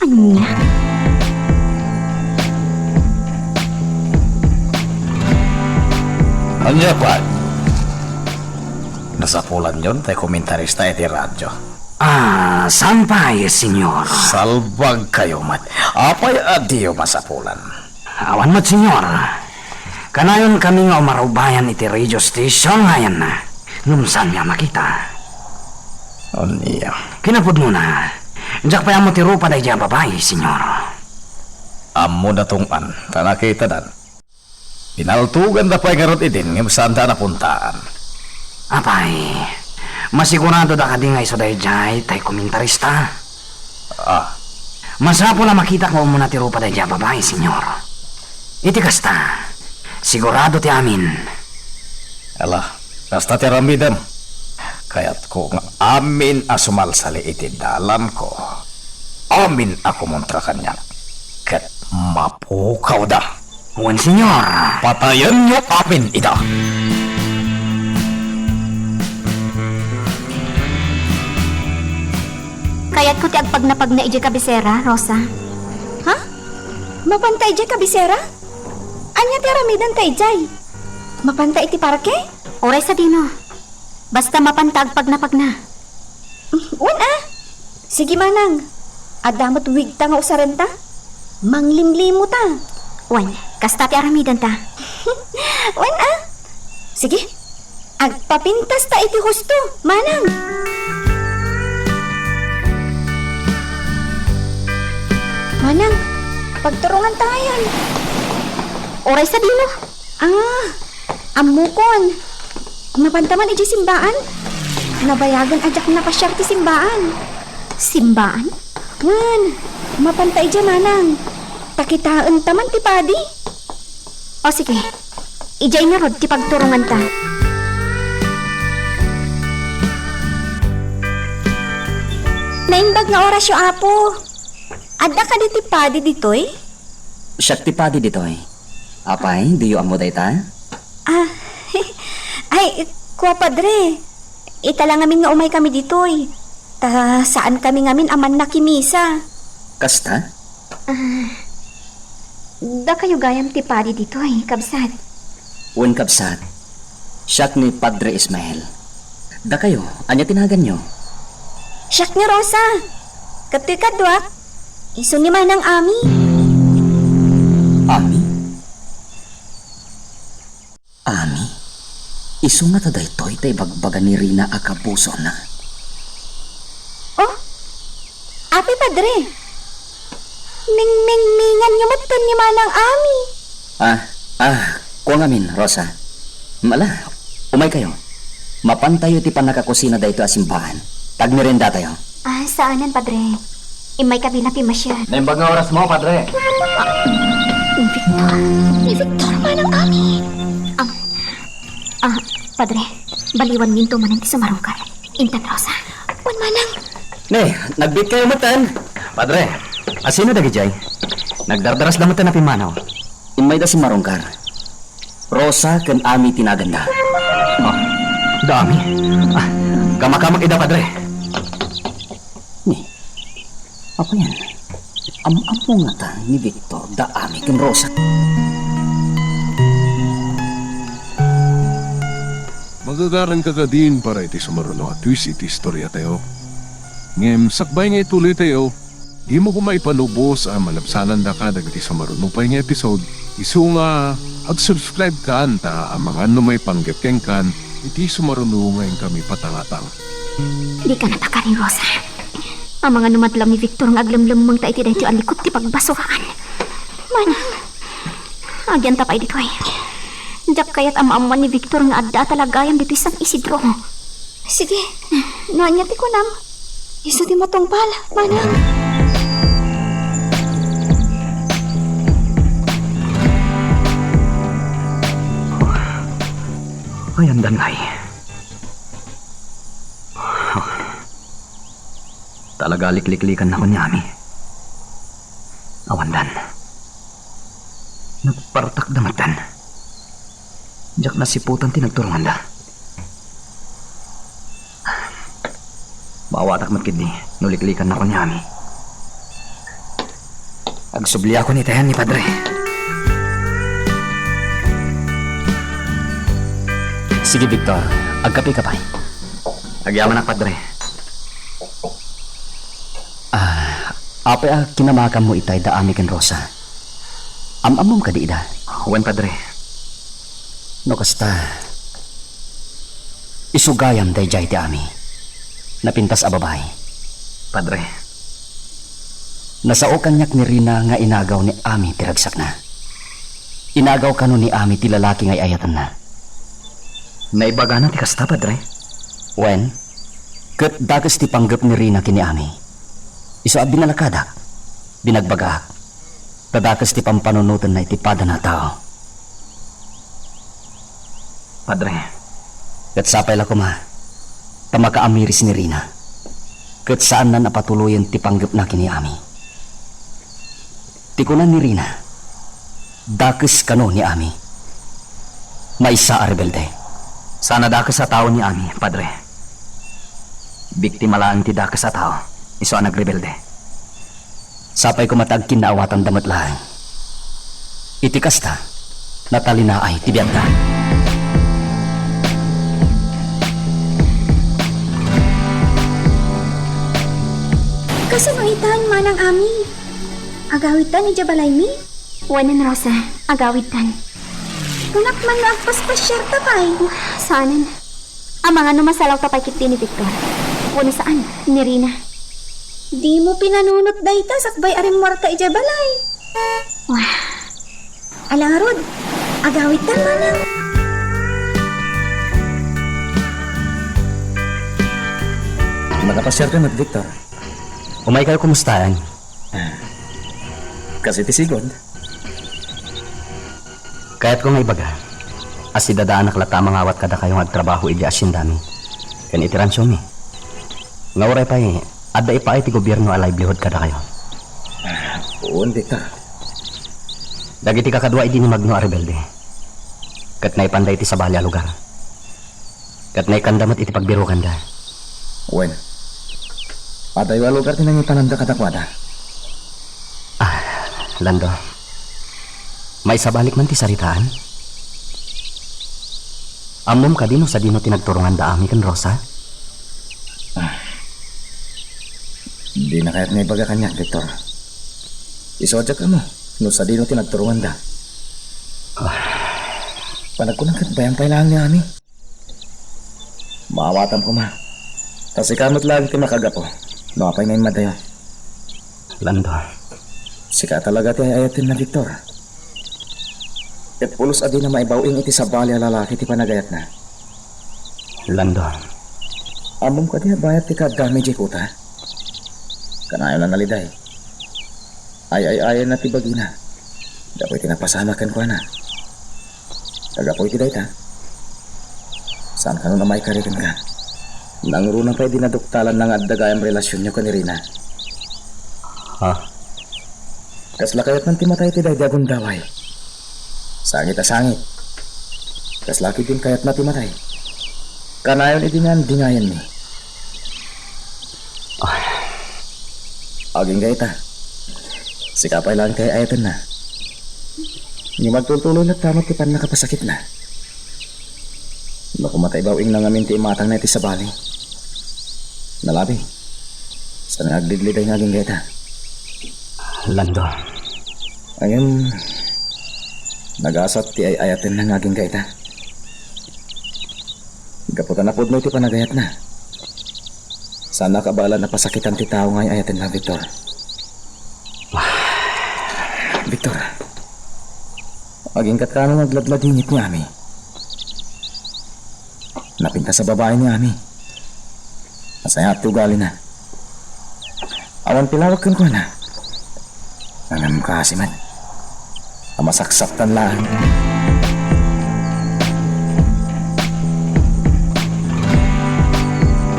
Ania? Ania, Pat? Nasapulanyon tay komentarista iti radyo. Ah, saan pay, Senyor? Salbagkayo met. Apay a diyo masapulan? Awan met, Senyor. Kanayon kami nga umarubayan iti radio station nga ayanna. Ngem saan nga makita. Ania? Kinapudnona, diak pay ammo ti rupa daydiay a babai, Senyor. Ammoda tungpaan, ta nakitadan. Pinaltoganda pay ngarud idin ngem saanda a napuntaan. Apay, masiguradoda kadi nga isu daydiay tay komentarista? Ah. Masapul a makitak nga umuna ti rupa daydiay a babai, Senyor. Iti kasta, sigurado ti amin. Ala, kasta ti aramidem. Kayatko nga amin a sumalsali iti dalanko. Amin a kumontra kaniak. Ket mapukawda. Wen, Senyor. Patayenyo amin ida. Kayatko ti agpagnapagna idiay kabisera, Rosa. Ha? Mapanta idiay kabisera? Ania ti aramidenta idiay? Mapanta iti parke? Uray sadino. Basta mapanta agpagnapagna. Wen a. Sige, manang. Adda met wigta nga usarenta. Manglimlimota. Wen, kasta ti aramidenta. Wen a. Sige. Agpapintasta iti husto, manang. Manang, pagturongan ta ngayan. Uray sadino? Ah, ammokon. Mapanta man idiay simbaan? Nabayagen a diak napasiar ti simbaan. Simbaan? Wen, mapanta idiay, manang. Ta kitaenta man ti padi. O sige, idiay ngarud ti pagturonganta. Naimbag nga orasyo, Apo. Adda kadi ti padi ditoy? Siak ti padi ditoy. Apay, diyo ammo dayta? Ah, ay, kua, Padre. Ita la ngamin nga umaykami ditoy. Ta saankami ngamin a mannakimisa. Kasta? Ah, dakayo gayam ti padi ditoy, kabsat? Wen, kabsat. Siak ni Padre Ismael. Dakayo, ania ti naganyo? Siak ni Rosa. Ket ti kaduak, isu ni Manang Ami. Ami? Ami, isu ngata daytoy ta ibagbaga ni Rina a kabusona? Oh, apay, Padre? Mingmingminganyo metten ni Manang Ami. Ah, ah, kua ngamin, Rosa. Mala, umaykayo. Mapantayo ti pannakakusina daytoy a simbaan. Tagmerendatayo. Ah, saanen, Padre. Immaykami la pimmasiar. Naimbag nga orasmo, Padre. Ah, Ni Victor, manang Ami. Am, ah, Padre, baliwanminto manen ti sumarungkar. Intan Rosa. Wen, manang. Ne, nagbiit kayo metten. Padre, asino dagidiay? Nagdardarasda metten a pimmanaw. Immayda sumarungkar. Rosa ken Ami ti naganda. Ah, da Ami. Ah, kamakamak ida, Padre. Ni, apayan? Am-ammo ngata ni Victor da Ami ken Rosa? Magagaranka kadin para iti sumaruno a twist iti istoriatayo. Ngem sakbay nga ituloytayo, dimo koma ipanubos a malabsanandaka dagiti sumaruno pay nga episode, isu nga ag-subscribe kan ta amangan no maipanggep kenkan iti sumaruno nga inkami patangatang. Dika natakaring, Rosa. Amangan no madlam ni Victor nga aglemlemmengta iti daytoy a likut ti pagbasuraan. Manang, agyanta pay ditoy. Diak kayat a maammuan ni Victor nga adda a talagayam ditoy San Isidro. Sige, no ania ti kunam, isu ti matungpal, manang. Ayandan ngay. Talaga, likliklikanak ni Ami. Awandan. Nagpartakda metten. Diak nasiputan ti nagturonganda. Maawatak met ketdi no liklikannak ni Ami. Agsubliakon itayan ni Padre. Sige, Victor. Agkapeka pay. Agyamanak, Padre. Ah, apay a kinamakammo itay da Ami ken Rosa? Am-ammom kadi ida? Wen, Padre. No kasta, isu gayam daydiay ti Ami. Napintas a babai. Padre. Nasao kaniak ni Rina nga inagaw ni Ami ti ragsakna. Inagaw kano ni Ami ti lalaki nga ay-ayatenna. Naibagana ti kasta, Padre? Wen, ket dakes ti panggep ni Rina ken ni Ami. Isu a binalakadak, binagbagaak. Ta dakes ti pampanunotenna iti padana a tao. Padre. Ket sapay la koma ta makaamiris ni Rina, ket saanna a patuloyen ti panggepna ken ni Ami. Ti kuna ni Rina, dakes kano ni Ami. Maysa a rebelde. Saan a dakes a tao ni Ami, Padre. Biktima laeng ti dakes a tao, isu a nagrebelde. Sapay koma ta agkinnaawatanda met laeng. Iti kasta, natalinaay ti biagda. Kasano itan, Manang Ami? Agawidtan idiay balaymi? Wen, Rosa, agawidtan. Kunak man no agpaspasiarta pay. Saanen. Amangan no masalawta pay ketdi ni Victor. Wenno saan, ni Rina. Dimo pinanunot dayta sakbay a rimmuarta idiay balay. Wah. Ala ngarud, agawidtan, Manang. Makapasiarka met, Victor. Umaykayo, kumustaen? Ah, kas iti sigud. Kayatko nga ibaga a sidadaanak latta a mangawat kadakayo nga agtrabaho idiay asyendami ken iti ransiomi. Nga uray pay, adda ipaay ti gobierno a livelihood kadakayo. Ah, wen, Victor. Dagiti kakadua idi ni Magno a rebelde, ket naipanda iti sabali a lugar. Ket naikanda met iti pagbirokanda. Wen, adayo a lugar ti nangipananda kadakuada. Ah, Lando, maisabalik man ti saritaan? Ammom kadi no sadino ti nagturonganda Ami ken Rosa? Ah, dina kayat nga ibaga kaniak, Victor. Isu a diak ammo no sadino ti nagturonganda. Ah. Panagkunak ket bayang pay laeng ni Ami. Maawatam koma. Ta sika met laeng ti makagapu no apay nga immadayo. Lando. Sika talaga ti ay-ayatenna, Victor. Ket pulos a dina maibaw-ing iti sabali a lalaki ti panagayatna. Lando. Ammom kadi a bayat ti kaaddami idiay kuta? Kanayon a naliday. Ay-ay-ayanna ti bagina. Gapu iti napasamak kenkuana. Gapu iti dayta, saan kanon a maikari kenka. Nangruna pay idi naduktalanna nga adda gayam relasionyo ken ni Rina. Ha? Kasla kayatnan ti matay ti daydi a gundaway. Sangit a sangit. Kasla ketdin kayatna ti matay. Kanayon idi nga andingayanmi. Ay. Agingga ita. Sika pay laeng ti ay-ayatenna. Ngem agtultuloy latta met ti pannakapasakitna. No koma ta ibaw-ingna ngamin ti imatangna iti sabali. Nalabi. Saan nga agdidliday nga agingga ita. Lando. Ngem, nagasat ti ay-ayatenna nga agingga ita. Gapu ta napudno iti panagayatna. Saannak a balaan a pasakitan ti tao nga ay-ayatenna, Victor. Victor, agingga't kaano nga agladladingit ni Ami? Napintas a babai ni Ami. Nasayaat ti ugalina. Awan pilawag kenkuana. Ngem kaasi met a masaksaktan laeng.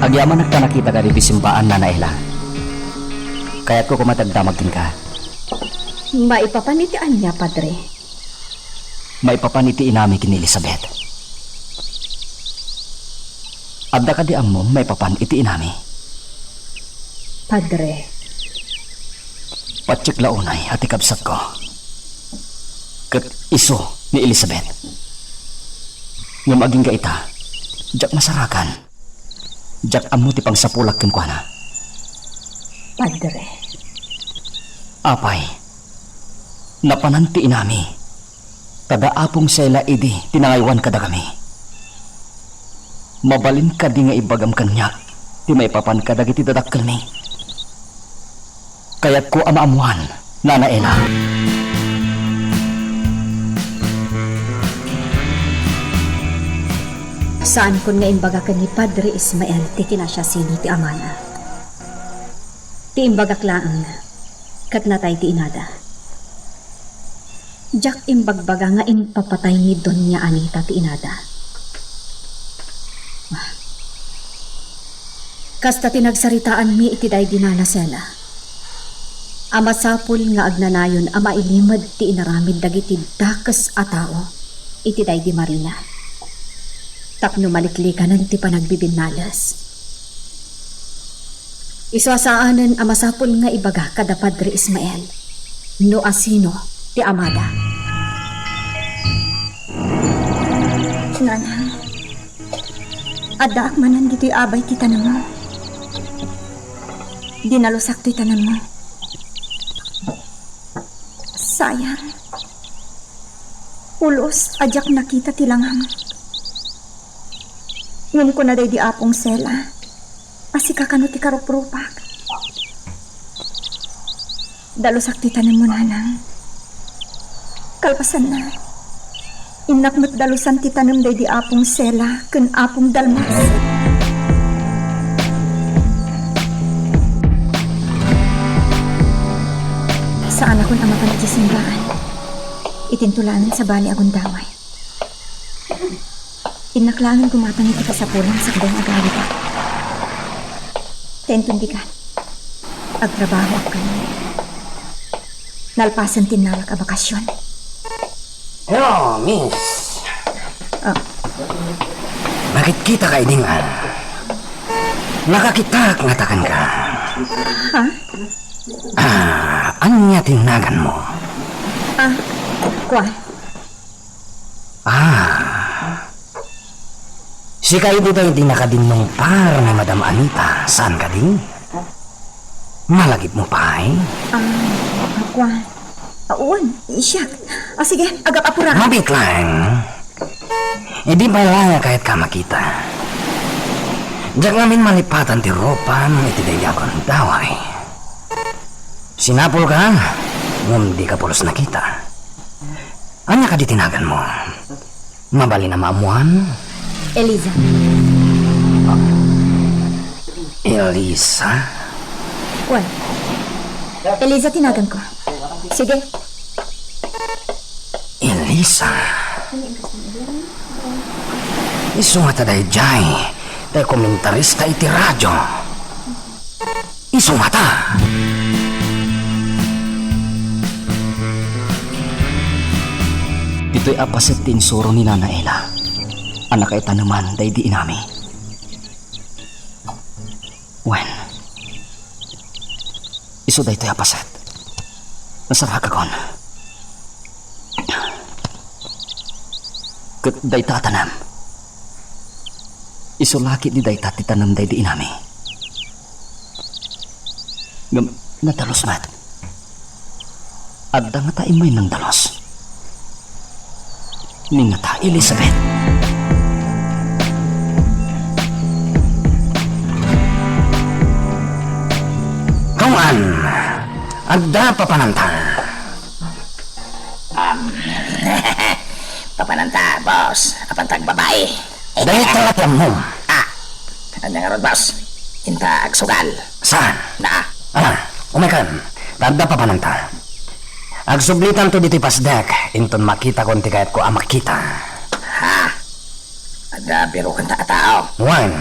Agyamanak ta nakitaka idi simbaan, Nana Ella. Kayatko koma ti agdamag kenka. Maipapan iti ania, Padre? Maipapan iti inami ken ni Elizabeth. Adda kadi ammom maipapan iti inami? Padre. Patiek la unay a ti kabsatko ket isu ni Elizabeth. Ngem agingga ita, diak masarakan. Diak ammo ti pangsapulak kenkuana. Padre. Apay, napanan ti inami. Ta da Apong Sela idi ti nangaywan kadagami. Mabalin kadi nga ibagam kaniak ti maipapan kadagiti dadakkelmi? Kayatko a maammoan, Nana Ella. Saankon nga imbaga ken ni Padre Ismael ti kinasiasino ti amana. Ti imbagak laeng, ket natay ti inada. Diak imbagbaga nga impapatay ni Doña Anita ti inada. Kasta ti nagsaritaanmi iti daydi Nana Sela, a masapul nga agnanayon a mailimed ti inaramid dagiti dakes a tao iti daydi Marina tapno maliklikanen ti panagbibinnales. Isu a saanen a masapul nga ibaga kada Padre Ismael no asino ti amada. Nanang, addaak manen ditoy abay ti tanemmo. Dinalusak toy tanemmo. Sayang. Pulos a diak nakita ti langam. Ngem kuna daydi Apong Sela a sika kano ti karuprupak. Dalusak ti tanemmo, nanang. Kalpasanna, innak met dalusan ti tanem daydi Apong Sela ken Apong Dalmas. Saanakon a mapan iti simbaan. Itinto laengen sabali a gundaway. Innak laengen gumatang iti kasapulan sakbay nga agawidak. Ta inton dikan, agtrabahoak kano. Nalpasen ti innalak a bakasion. Hello, miss. Ah. Nakitkitaka idi nga. Nakakitak ngata kenka. Ha? Ah, ania ti naganmo? Ah, kua. Ah. Sika idi daydi nakadinnungpar ni Madam Anita, saan kadi? Malagipmo pay? Ah, kua. Ah, wen, siak. Ah, sige, agap-apura. Mabiit laeng. Idi pay la nga kayatka a makita. Diak ngamin malipatan ti rupam iti daydi a gundaway. Sinapulka, ngem dika pulos nakita. Ania kadi ti naganmo? Mabalin a maammoan? Eliza. Eliza? Wen. Eliza ti naganko. Sige. Isa. Isu ngata daydiay, tay komentarista iti radio. Isu ngata. Ditoy a paset ti insuro ni Nana Ela a nakaitaneman daydi inami. Wen, isu daytoy a paset. Nasaragakon. Ket dayta a tanem, isu la ketdi dayta ti tanem daydi inami. Ngem nadalus met. Adda ngata immay nangdalus. Ni ngata Elizabeth. Kawan, adda papananta. Um, papananta, boss. Apanta agbabai. Dayta nga ammom. Ah, ania ngarud, boss? Inta agsugal. Saan? Na. Ala, umaykan. Ta adda papananta. Agsublitanto ditoy pasdek, inton makitakon ti kayatko a makita. Ha? Adda birokanta a tao? Wen.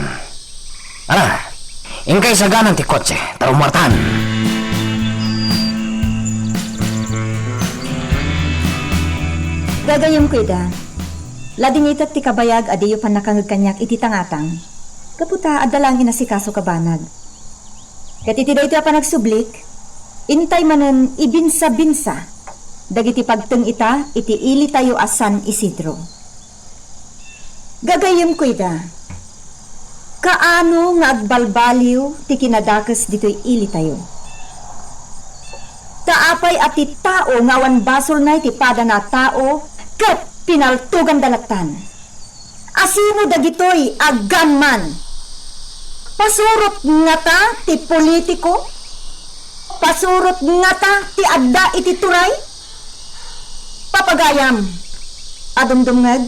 Ala, inkay saganan ti kotse, ta ummuartan. Gagayemko ida, ladingitek ti kabayag a diyo pannakangeg kaniak iti tangatang, gapu ta adda laeng inasikaso a banag. Ket iti daytoy a panagsublik, intay manen ibinsabinsa dagiti pagteng ita iti ilitayo a San Isidro. Gagayemko ida, kaano nga agbalbaliw ti kinadakes ditoy ilitayo? Ta apay a ti tao nga awan basolna iti padana a tao ket pinaltoganda lattan? Asino dagitoy a gunman? Pasurot ngata ti politiko? Pasurot ngata ti adda iti turay? Papagayam a dumdumngeg,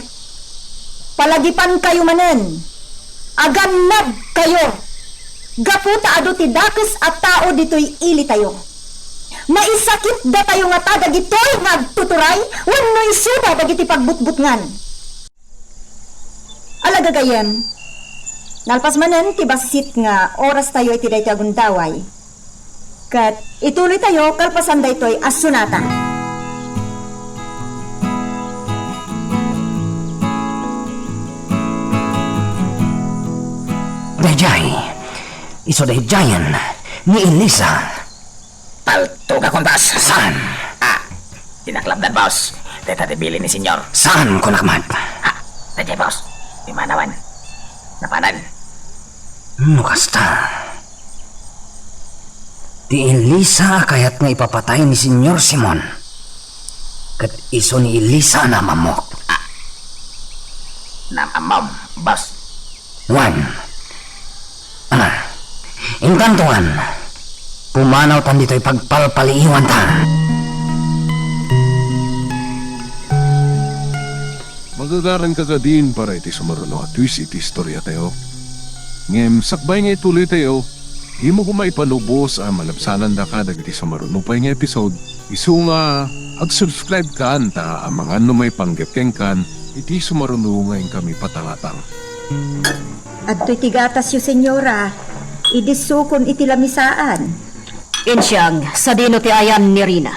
palagipankayo manen, agannadkayo, gapu ta adu ti dakes a tao ditoy ilitayo. Maisakitdatayo ngata dagitoy nga agtuturay wenno isuda dagiti pagbutbutngan? Ala gagayem, nalpas manen ti bassit nga orastayo iti daytoy a gundaway. Ket ituloytayo kalpasan daytoy a sonata. Daydiay, isu daydiayen ni Elisa. Paltogakon, boss. Saan? Ah, di naklapdan, boss. Dayta ti bilin ni Senyor. Saan, kunak met? Ah, daydiay, boss. Imanawan. Napanan. No kasta, ti Elisa a kayat nga ipapatay ni Senyor Simon. Ket isu ni Elisa a naam-ammok. Ah, naam-ammom, boss. Wen. Ala, intanto ngan, pumanawtan ditoy pagpalpaliiwanta. Magagaranka kadin para iti sumaruno a twist iti istoriatayo. Ngem sakbay nga ituloytayo, dimo koma ipalubos a malabsanandaka dagiti sumaruno pay nga episode. Isu nga, ag-subscribe kan ta amangan no maipanggep kenkan iti sumaruno nga inkami patangatang. Adtoy ti gatasyo, Senyora. Idissokon iti lamisaan. Insiang, sadino ti ayan ni Rina?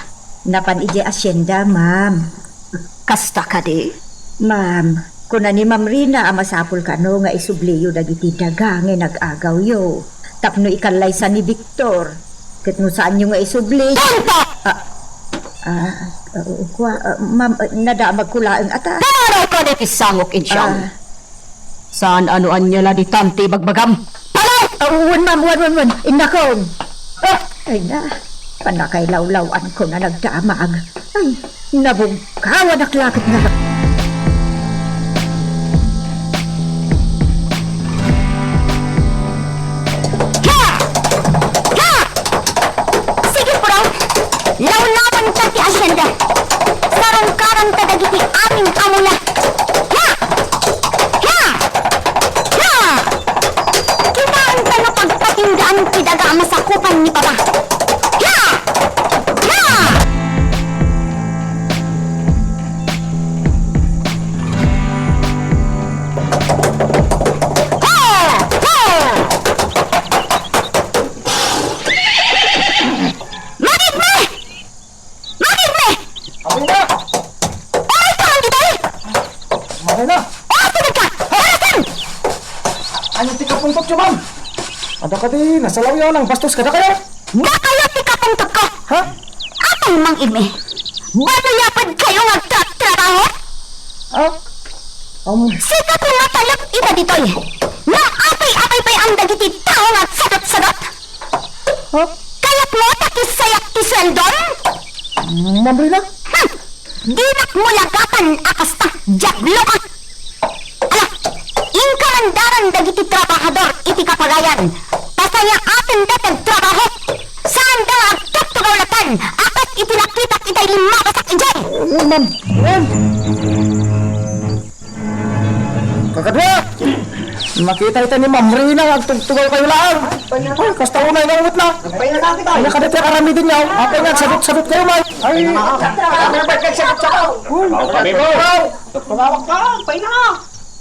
Napan idiay asienda, ma'am. Kasta kadi? Ma'am, kuna ni Ma'am Rina a masapul kano nga isubliyo dagiti daga nga inag-agawyo tapno ikallaysa ni Victor. Ket no saanyo nga isubli, Tonto! Ah, ah, ah, kua, ah, ma'am, ah, nadamagko laeng ata. Pumanaw kadi ti sangok, Insiang. Ah. Saan a no ania la ditan ti ibagbagam? Panaw! Ah, wen, ma'am, wen, wen, wen. Innakon. Ah! Ay na, pannakailawlaw-anko nga nagdamag. Ay, nabugkawanak la ket nga. Ha! Ha! Sige, puraw! Lawlawanta ti asienda. Sarungkaranta dagiti amin a mula. Ha! Ha! Ha! Kitaenta no pagpatindaan ti daga a masakupan ni Papa. Ha! Ha! Ay na! Oh, tumig ka! Horasan! Ania ti kapungtotyo, ma'am? Adda kadi nasalawyo a nangbastos kadakayo? Dakayo ti kapungtotko! Ha? Apay, Mang Igme? Banuyapadkayo nga agtratrabaho? Ah? Um, Sika ti matalek ita ditoy. Nga apay-apay pay ang dagiti tao nga agsadot-sadot? Ha? Kayatmo ta kissayak ti sueldom? Ma'am Rina? Hmm. Dinak mo lagatan a kasta, diablo ka! Ala, inka man daran dagiti trabahador iti kapagayan. Pasayaaten dayta agtrabaho. Saanda nga agtugtugaw latta a kas iti nakitak itay limmabasak idiay. Ma'am, ma'am. Kakadua! Makita ita ni Ma'am Rina nga agtugtugaw kayo laeng. Ay, kasta unay nga umitna. Ania kadi ti aramiden niyo? Apay nga agsadot-sadot kayo, man? Ay,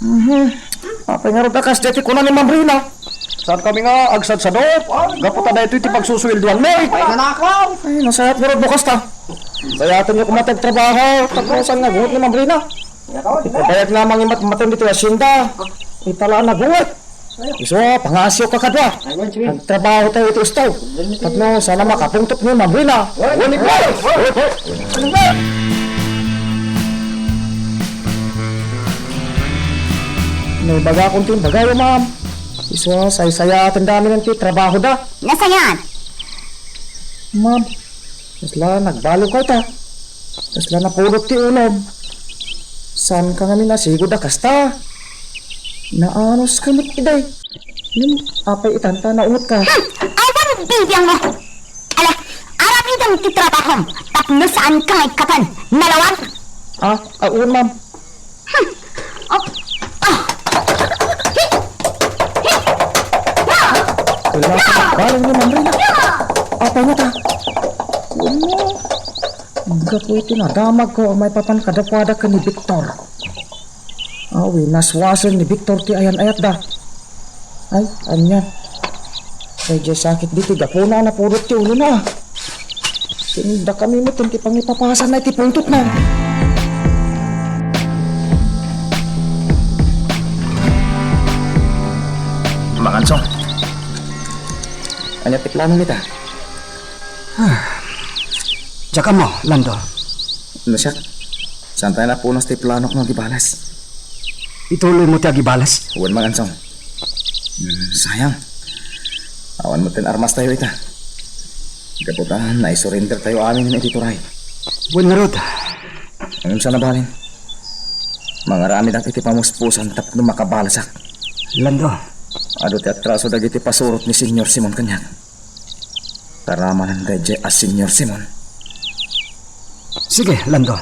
mhm. Apay nga rod a kas diay ti kuna ni Ma'am Rina? Saan kami nga agsadsadot? Gapu ta daytoy ti pagsusueldoanmi. Ay, nasayaat ngarud no kasta. Sayaatenyo koma ti agtrabaho. Tapno saan nga agunget ni Ma'am Rina? Ipabayad nga mangimatmaten ditoy hacienda. Ita la a nagunget. Isu, pangaasiyo kakadua. Agtrabaho tayo iti usto. Tapno saan a makapungtot ni Ma'am Rina. Wen, ikaw! Naibagakon ti imbagayo, ma'am. Isu, saysayaaten dami ti trabahoda. Nasayaat. Ma'am, kasla nagbalewka ita. Kasla napudot ti unom. Saanka ngamin a sigud a kasta? Naanuska met idi. Ngem apay itan ta naungetka? Hmm! Awan bibiangmo! Ala, aramidem ti trabahom tapno saanka nga ikkatan. Nalawag! Ah, ah, wen, ma'am. Hmm. Oh. Ah. Hi. Hi. Ah. Wala ka nagbalin ni Ma'am Rina. Ah. Apay ngata? Kuno, gapu iti nadamagko a maipapan kadakuada ken ni Victor. Awi, naswasel ni Victor ti ayan-ayatda. Ay, ania? Daydiay sakit ditoy gapuna a napudot ti ulona. Ken dakami met ti pangipapasanna iti pungtotna. Manganso. Ania ti plano nita? Ah. Diak ammo, Lando. No siak, saan tayo napunas ti planok nga agibalas? Ituloy mo ti agibalas? Wen, Manganso. Hmm, sayang. Awan met ti armas tayo ita. Gapu ta, naisurrender tayo amin iti turay. Wen ngarud. Ngem saan a balin? Mangaramidak iti pamuspusan tapno makabalasak. Lando. Adu ti atraso dagiti pasurot ni Señor Simon kaniak. Taramanen daydiay a Señor Simon. Sige, Lando.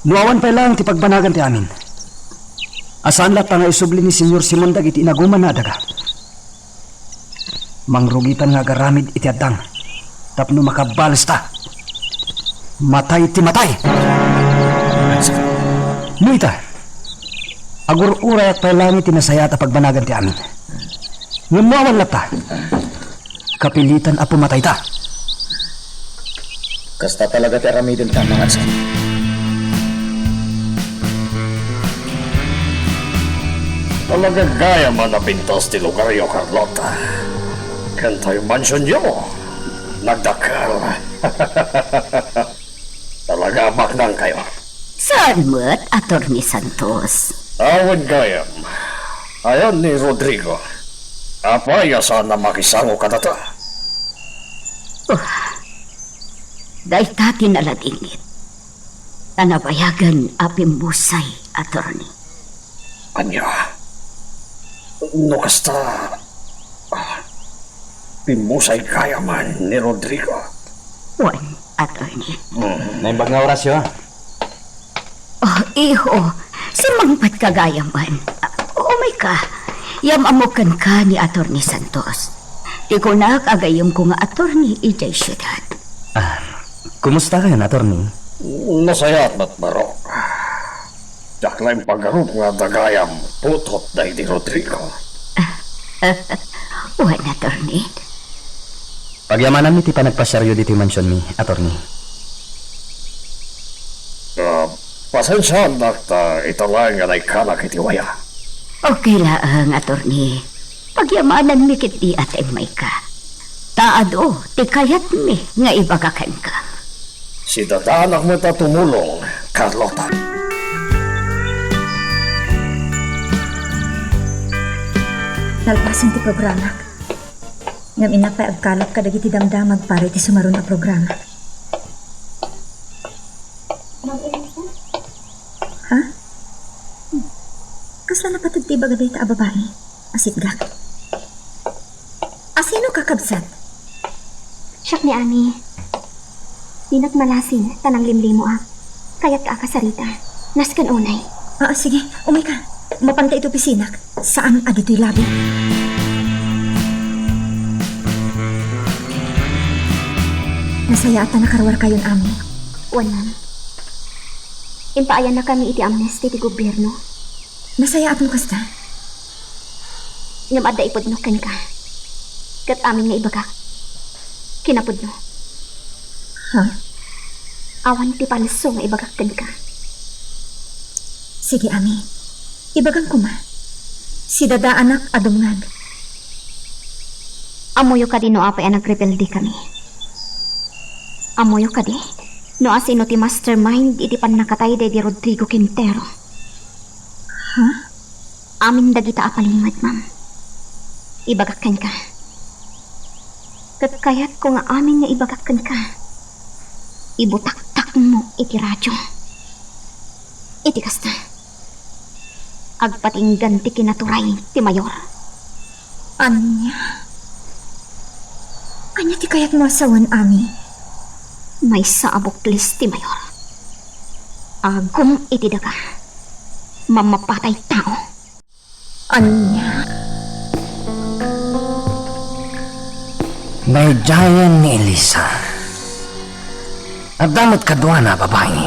No awan pay laeng ti pagbanagan ti amin, a saan latta nga isubli ni Señor Simon dagiti inagumanna a daga? Mangrugitan nga agaramid iti addang tapno makabalesta. Matay ti matay! No ita, agur-urayak pay laeng iti nasayaat a pagbanagan ti amin. Ngem no awan latta, kapilitan a pumatayta. Kasta talaga ti aramidenta, Manganso. Talaga gayam a napintas ti lugaryo, Carlota. Ken tay mansionyo, nagdakkel. Talaga a baknangkayo. Saan met, Attorney Santos? Awan gayam. Ayan ni Rodrigo. Apay a saan a makisango kadata? Oh, dayta ti naladingit. Ta nabayagen a pimmusay, Attorney. Ania? No kasta, ah, pimmusay gayam ni Rodrigo? Wen, Attorney. Hmm. Naimbag nga orasyo, ah. Oh, iho, simmangpetka gayam. Ah, umayka. Yam-ammok kenka ni Attorney Santos. Ti kunak a gayyemko nga attorney idiay siudad. Ah, kumusta kayon, Attorney? Nasayaat met, barok. Diak la impagarup nga adda gayam putot daydi Rodrigo. Wen, Attorney. Pagyamananmi ti panagpasiaryo ditoy mansionmi, Attorney. Ah, Pasensiaandak ta ita laeng nga naikkanak iti waya. Okay laeng, attorney. Pagyamananmi ketdi a timmayka. Ta adu ti kayatmi nga ibaga kenka. Sidadaanak met a tumulong, Carlota. Nalpasen ti programak. Ngem innak pay agkalap kadagiti damdamag para iti sumaruno a programa. Ma'am Elisa? Ha? Hmm. Kasla napated ti ibaga dayta a babai? Asitgak. Asino, kakabsat? Siak ni Ami. Dinak malasin ta nanglimlimoak. Kayatka a kasarita. Nasken unay. Ah, sige. Umayka. Mapanta iti opisinak. Saan a ditoy labi. Nasayaat ta nakaruarkayon, Ami. Wen, ma'am. Impaayannakami iti amnesty ti gobierno. Nasayaat no kasta. Ngem adda ipudno kenka. Ket amin nga ibagak, kinapudno. Ha? Awan ti palso nga ibagak kenka. Sige, Ami. Ibagam koma. Sidadaanak a dumngeg. Ammoyo kadi no apay a nagrebeldekami? Ammoyo kadi no asino ti mastermind iti pannakatay daydi Rodrigo Quintero? Ha? Amin dagita a palimed, ma'am. Ibagak kenka. Ket kayatko nga amin nga ibagak kenka, ibutaktakmo iti radio. Iti kasta, agpatinggan ti kinaturay ti mayor. Ania? Ania ti kayatmo a sawen, Ami? Maysa a buklis ti mayor. Agum iti daga. Mammapatay tao. Ania? Daydiayen ni Elisa. Adda met kaduana a babai.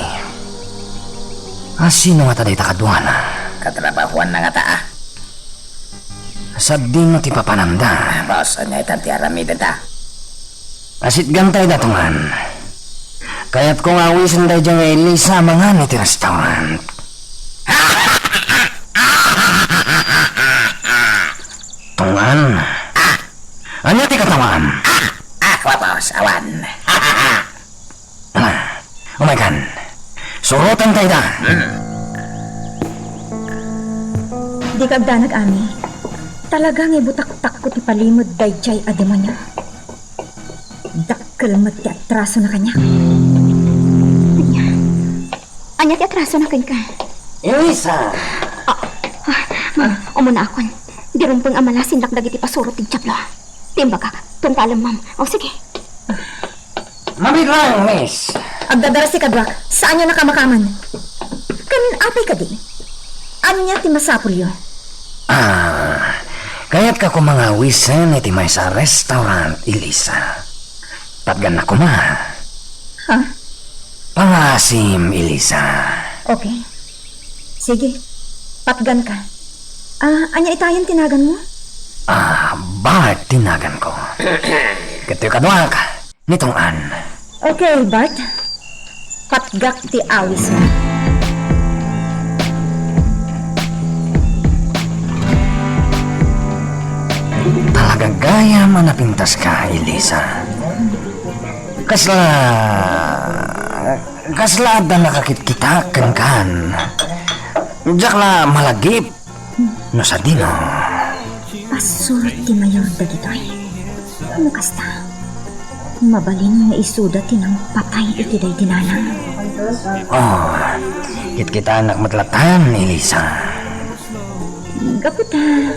Asino ngata dayta kaduana? Katrabahoanna ngata a. Sadino ti papananda? Boss, ania itan ti aramidenta? Asitgantay da, Tungan. Kayatko nga awisen daydiay nga Elisa a mangan iti restaurant. Tungan. Ania ti katawam? Ah, boss, awan. Ah, umaykan. Surotantay da. Dika agdanag, Ami. Talaga nga ibutaktakko ti palimed daydiay a demonio. Dakkel met ti atrasona kaniak. Ania? Ania ti atrasona kenka? Elisa! Ah, ah, ma'am, umunaakon. Di rumbeng a malasinnak dagiti pasurot ti Diablo. Ti imbagak, tuntalem, ma'am. O, sige. Mabilang, miss. Agdadarasi kaduak, saanyo nakamakaman. Kan apay kadi? Ania ti masapulyo? Ah, kayatka koma nga awisen iti maysa a restaurant, Elisa. Patgannak koma. Ha? Pangaasim, Elisa. Okay. Sige. Patganka. Ah, ania itayen ti naganmo? Ah, Bart ti naganko. Ket ti kaduak, ni Tungan. Okay, Bart. Patgak ti awismo. Talaga gayam a napintaska, Elisa. Kasla, kasla adda nakakitkitak kenkan. Diak la malagip. No sadino? Pasurot ti mayor dagitoy. No kasta, mabalin nga isuda ti nangpatay iti daydi nanang. Oh, kitkitanak met latta, Elisa. Gapu ta,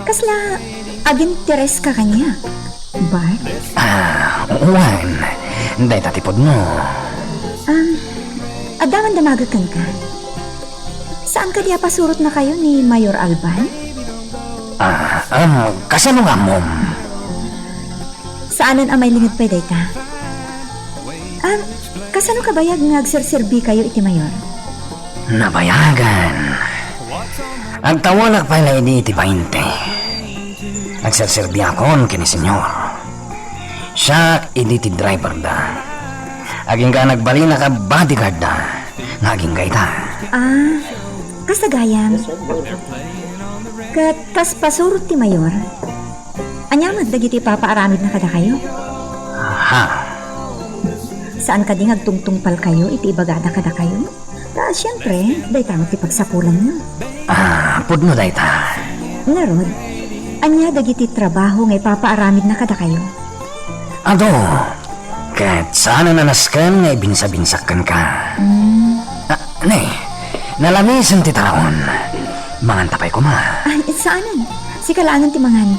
kasla agintereska kaniak, Bart? Ah, wen. Dayta ti pudno. Ah, adda man damagek kenka? Saan kadi a pasurotnakayo ni Mayor Alban? Ah, um, kasano nga ammom? Saanen a mailinged pay dayta. Ah, kasano kabayag nga agserserbikayo iti mayor? Nabayagan. Agtawenak pay la idi iti bainte. Agserserbiakon ken ni Senyor. Siak idi ti driverda. Agingga nagbalinak a bodyguardda. nga agingga ita. Ah, kas gayam. Ket kas pasurot ti mayor, ania met dagiti ipapaaramidna kadakayo? Aha. Saan kadi nga agtungtungpalkayo iti ibagada kadakayo? Ta, siempre, dayta met ti pagsapulanyo. Ah, pudno dayta. Ngarud, ania dagiti trabaho nga ipapaaramidna kadakayo? Adu, ket saanen a nasken nga ibinsabinsak kenka. Mm. Ah, ne, nalamisen ti taraon. Manganta pay koma. Ay, saanen. Sika laengen ti mangan.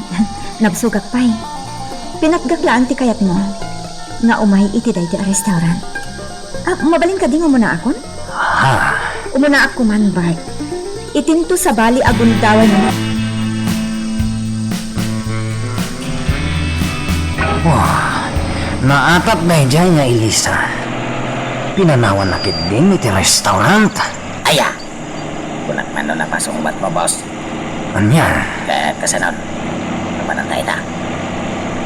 Nabsogak pay. Pinatgak laeng ti kayatmo nga umay iti daytoy a restaurant. Ah, mabalin kadi nga umunaakon? Ha? Umunaak koman, Bart. Itinto sabali a gundaway nga. Wah, naatap daydiay nga Elisa. Pinanawanna ketdin iti restaurant. Aya! Kunak man no napasungbatmo, boss. Ania? Ket kasanon? Mapananta ita.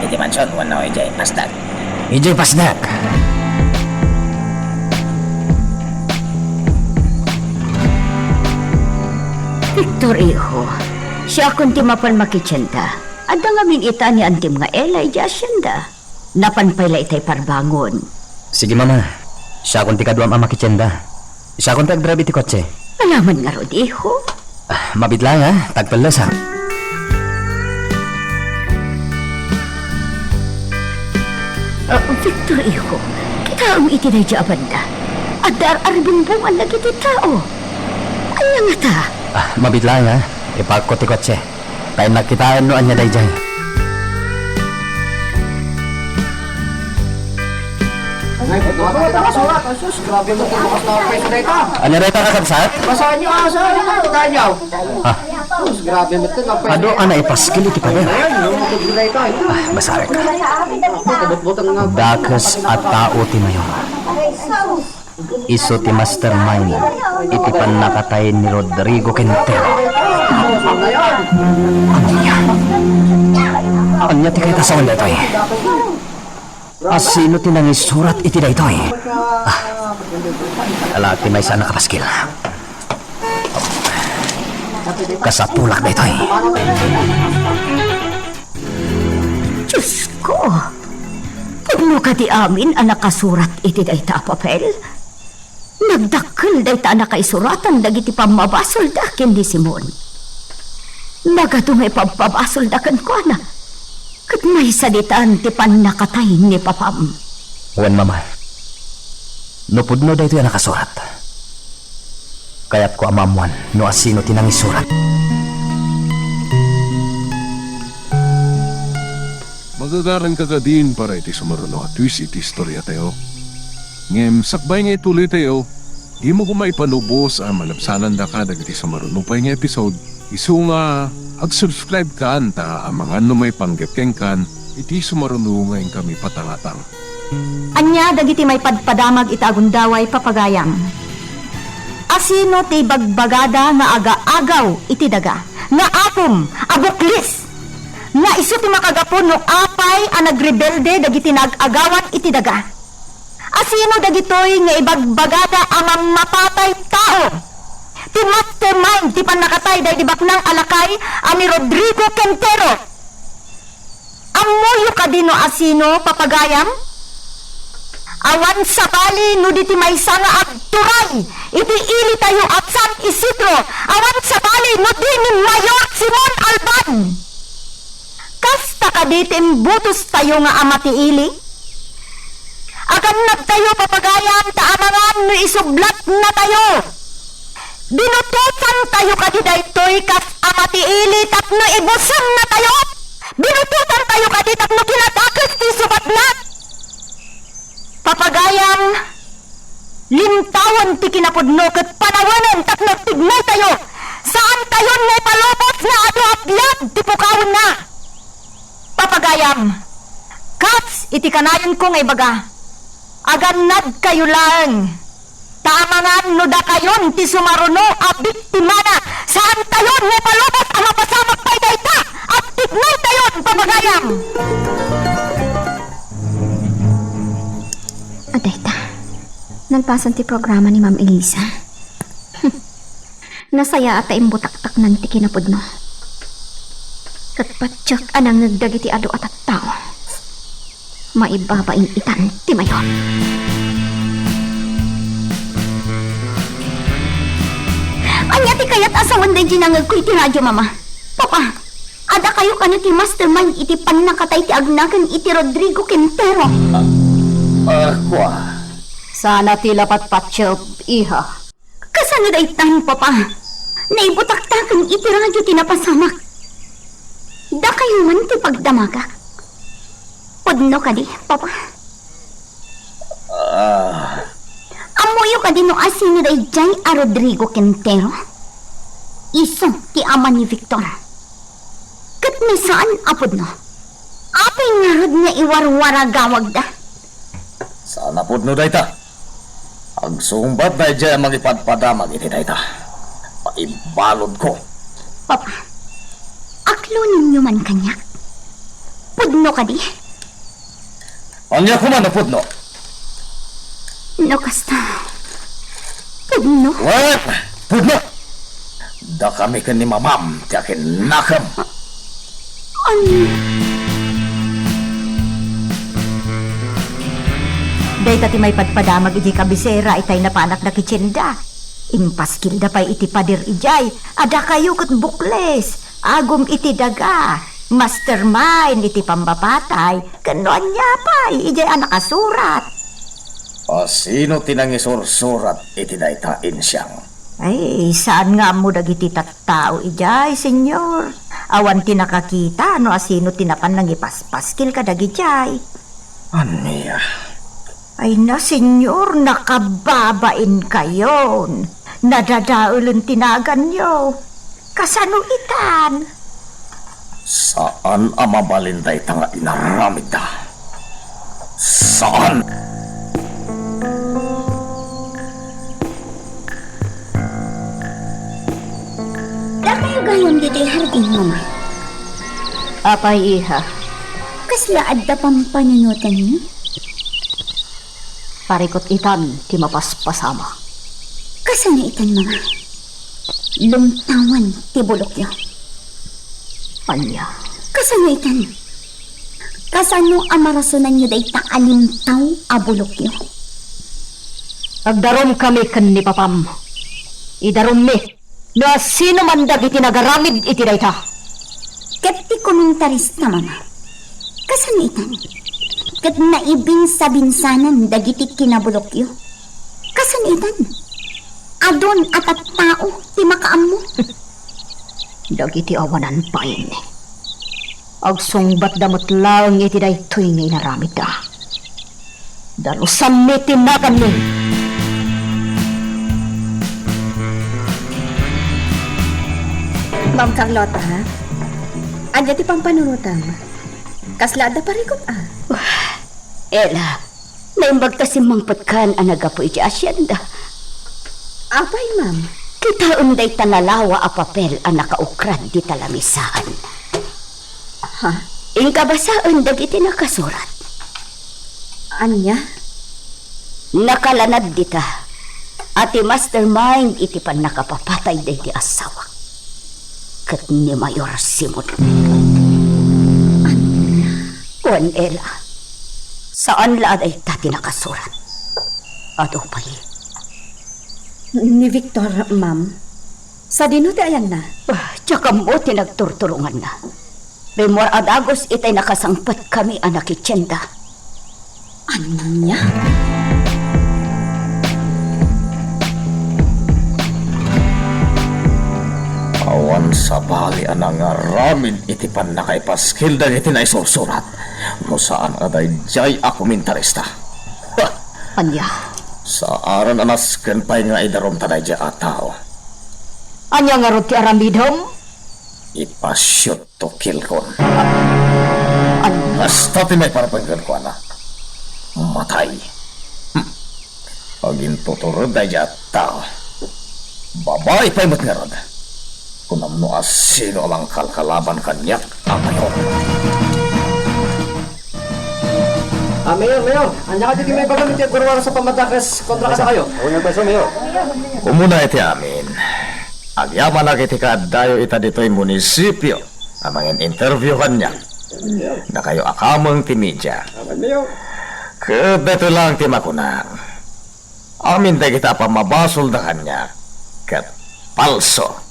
Iti mansion wenno idiay pasdak? Idiay pasdak. Victor, iho, siakon ti mapan makitienda. Adda ngamin ita ni Antim nga Ella idiay asienda. Napan pay la itay parbangon. Sige, Mama. Siakon ti kaduam a makitienda. Siakon ti agdrive iti kotse. Alaman ngarud, iho. Ah, mabit laeng, ah. Tagpellesak. Ah, Victor, iho, kitaem iti daydiay a banda. Adda ar-, arbingbungan dagiti tao. Ania ngata? Ah, mabit laeng, ah. Ipaakko ti kotse. Ta innak kitaen no ania daydiay. Ay, ito, ito, ito, ito, sus, grabe mo, ito, bukas na ang pwesto na ito. Ania dayta, kakabsat? Basahan niyo, ah, sa, ano, basahan niyo. Ah. Sus, grabe mo, ito, ang pwesto. Adu a naipaskil iti pader. Ayan, yung mga pwesto na ito, ito. Ah, basarek. Ito, butbutang nga. Dakes a tao ti mayor. Isu ti mastermind iti pannakatay ni Rodrigo Quintero. Ania? Ania ti kayat a sawen daytoy? Asino ti nangisurat iti daytoy? Ah, ala ti maysa a nakapaskil. Kasapulak daytoy. Diosko! Pudno kadi amin a nakasurat iti dayta a papel? Nagdakkel dayta a nakaisuratan dagiti pammabasolda ken ni Simon. Nagadu nga ipabpabasolda kenkuana, ket maysa ditan ti pannakatay ni papam. Wen, Mama, no pudno daytoy a nakasurat, kayatko a maammoan no asino ti nangisurat. Magagaranka kadin para iti sumaruno a twist iti istoriatayo. Ngem sakbay nga ituloytayo, dimo koma ipalubos a malabsanandaka dagiti sumaruno pay nga episode, isu nga ag-subscribe kan ta amangan no maipanggep kenkan iti sumaruno nga inkami patangatang. Ania dagiti maipadpadamag ita a gundaway, papagayam? Asino ti ibagbagada nga agaagaw iti daga, nga apom a buklis, nga isu ti makagapu no apay a nagrebelde dagiti naag-agawan iti daga? Asino dagitoy nga ibagbagada a mammapatay tao? Ti mastermind ti pannakatay daydi baknang a lakay a ni Rodrigo Quintero. Ammoyo kadi no asino, papagayam? Awan sabali no di ti maysa nga agturay iti ilitayo a San Isidro, awan sabali no di ni Mayor Simon Alban. Kasta kadi ti imbutostayo nga ama ti ili? Agannadtayo, papagayam, ta amangan no isublatnatayo. Binutosantayo kadi daytoy kas ama ti ili tapno ibusennatayo? Binutosantayo kadi tapno kinadakes ti isubatna? Papagayam, limtawen ti kinapudno ket panawenen tapno agtignaytayo. Saantayon nga ipalubos nga adu a biag ti pukawenna. Papagayam, kas iti kanayonko nga ibaga, agannadkayo laeng. Ta amangan no dakayon ti sumaruno a biktimana, saantayon nga ipalubos a mapasamak pay dayta. Agtignaytayon, papagayam! Adayta, nang Pasen ti programa ni Ma'am Elisa. Nasayaat ta imbutaktaknan ti kinapudno. Ket patiek a nangngeg dagiti adu a tattao. Maibabain itan ti mayor. Ania ti kayat a sawen daydi nangngegko iti radio, Mama? Papa, adda kayo kano ti mastermind iti pannakatay ti agnagan iti Rodrigo Quintero? Ah, ah, kua. Sana ti lapatpatyo, iha. Kasano daytan, Papa? Naibutaktaken iti radio ti napasamak. Dakayo man ti pagdamagak. Pudno kadi, Papa? Ah. Ammoyo kadi no asino daydiay a Rodrigo Quintero? Isu ti ama ni Victor. Ket no saan a pudno, apay ngarud nga iwarwaragawagda? Saan a pudno dayta. Agsungbat daydiay a mangipadpadamag iti dayta. Paibaludko. Papa, aklonenyo man kaniak. Pudno kadi? Ania koma no pudno? No kasta, pudno? Wen, pudno! Dakami ken ni mamam ti akinnakem. Ania? Dayta ti maipadpadamag idiay kabisera itay napanak nakitienda. Impaskilda pay iti pader idiay a dakayo ket bukles, agum iti daga, mastermind iti pammapatay, ken no ania pay idiay a nakasurat. Asino ti nangisursurat iti dayta, Insiang? Ay, saan nga ammo dagiti tattao idiay, Senyor. Awan ti nakakita no asino ti napan nangipaspaskil kadagidiay. Ania? Ay na, Senyor, nakababain kayon. Nadadaelen ti naganyo. Kasano itan? Saan a mabalin dayta nga inaramidda. Saan? Dakayo gayam ditoy hardin, Mama. Apay, iha? Kasla adda pampanunotanyo? Parikut itan ti mapaspasama. Kasano itan, Mama? Lumtawan ti bulokyo. Ania? Kasano itan? Kasano a marasonanyo dayta a limtaw a bulokyo? Agdarumkami ken ni papam. Idarummi no asino man dagiti nagaramid iti dayta. Ket ti komentarista, Mama, kasano itan? Ket naibinsabinsanan dagiti kinabulokyo. Kasano itan? Adun a tattao ti makaammo. Dagiti awanan bain, agsungbatda met laeng iti daytoy nga inaramidda. Dalusanmi ti naganmi. Ma'am Carlota, ania ti pampanunotam? Kasla adda parikut, a? Ella, naimbag ta simmangpetkan a naggapu iti asienda. Apay, ma'am? Kitaem dayta nalawa a papel a nakaukrad dita lamisaan. Ha? Inka basaen dagiti nakasurat. Ania? Nakalanad dita a ti mastermind iti pannakapapatay daydi asawak ket ni Mayor Simon. Ania? Wen, Ella, saan la a dayta ti nakasurat. Adu pay. Ni Victor, ma'am. Sadino ti ayanna? Ah, diak ammo ti nagturturonganna. Rimmuar a dagus itay nakasangpetkami a nakitienda. Ania? Awan sabali a nangaramid iti pannakaipaskil dagiti naisursurat no saan a daydiay a komentarista. Ania? Saanen a nasken pay nga idarumta daydiay a tao. Ania ngarud ti aramidem? Ipasiutto kelkon. Ania? Kasta ti maiparpenggen kuana. Matay. Hmm. Agintutured daydiay a tao. Babai pay met ngarud. Kunam no asino a mangkalkalaban kaniak a mayor. Ah, Mayor, Mayor, ania kadi ti maibaga ti agruar sa pammadakes kontra kadakayo? Awan nga basa, Mayor. Umuna iti amin, agyamanak iti kaaddayo ita ditoy munisipio a mangin-interview kaniak. Dakayo a kameng ti media. Awan, Mayor. Ket daytoy lang ti makunak. Amin dagita a pammabasolda kaniak ket palso.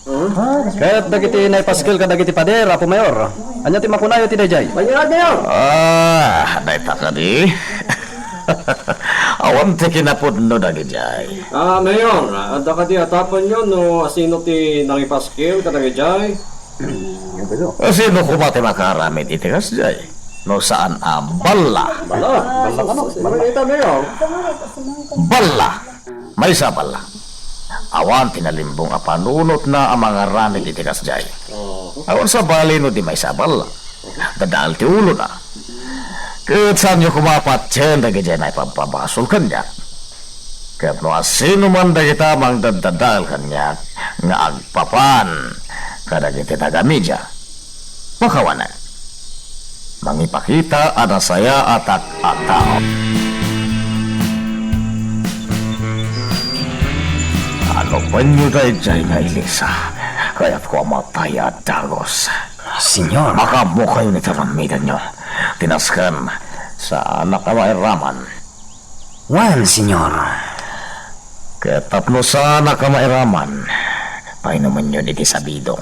Ket dagiti naipaskil kadagiti pader, Apo Mayor, ania ti makunayo ti daydiay? Mayor, Mayor! Ah, dayta kadi? Awan ti kinapudno dagidiay. Ah, Mayor, adda kadi a tappenyo no asino ti nangipaskil kadagidiay? Asino koma ti makaaramid iti kasdiay? No saan a balla. Balla, balla kano. Mayor. Balla. Maysa a balla. Awan ti nalimbong a panunotna a mangaramid iti kasdiay. Awan sabali no di maysa a balla. Dadael ti ulona. Ket saanyo koma a patien dagidiay maipabpabasol kaniak. Ket no asino man dagita a mangdaddadael kaniak nga agpapan kadagiti taga-media, pakawanen. Mangipakita a nasayaatak a tao. Anupenyo daydiay nga Elisa, kayatko a matay a dagus. Señor. Makaammokayo iti aramidenyo. Ti nasken, saanak a mairaman. Wen, Señor. Ket tapno saanak a mairaman, painumenyon iti sabidong.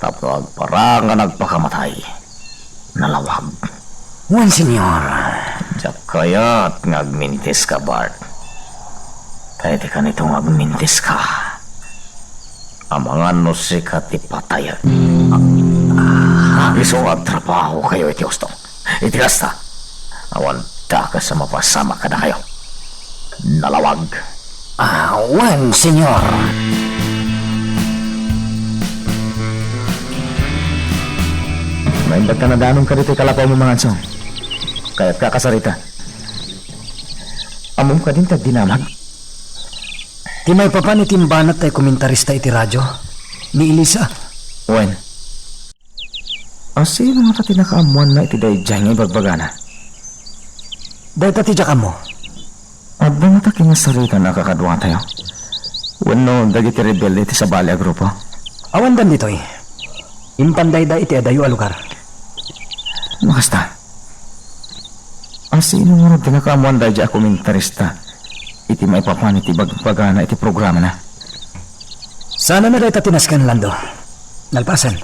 Tapno agparang a nagpakamatay, nalawag. Wen, Señor. Diak kayat nga agmintiska, Bart. Ta iti kanito nga agmintiska, amangan no sika ti patayek. Isu nga agtrabahokayo iti husto. Iti kasta, awan dakes a mapasamak kadakayo. Nalawag. Ah, wen, Señor. Naimbag ta nadanom ka ditoy kalapawmo, Mangansong. Kayatka a kasarita. Ammom kadin ti agdinamag? Ti maipapan iti imbanat tay komentarista iti radio, ni Elisa. Wen. Asino ngata ti nakaammoanna iti daydiay nga ibagbagana? Dayta ti diak ammo. Adda ngata kinasaritaan a kakaduatayo? Wenno dagiti rebelde ti sabali a grupo? Awandan ditoy. Impandayda iti adayo a lugar. Makasta. Asino ngarud ti nakaammoan daydiay a komentarista iti maipapan iti bagbagana iti programana? Saan a dayta ti nasken, Lando. Nalpasen,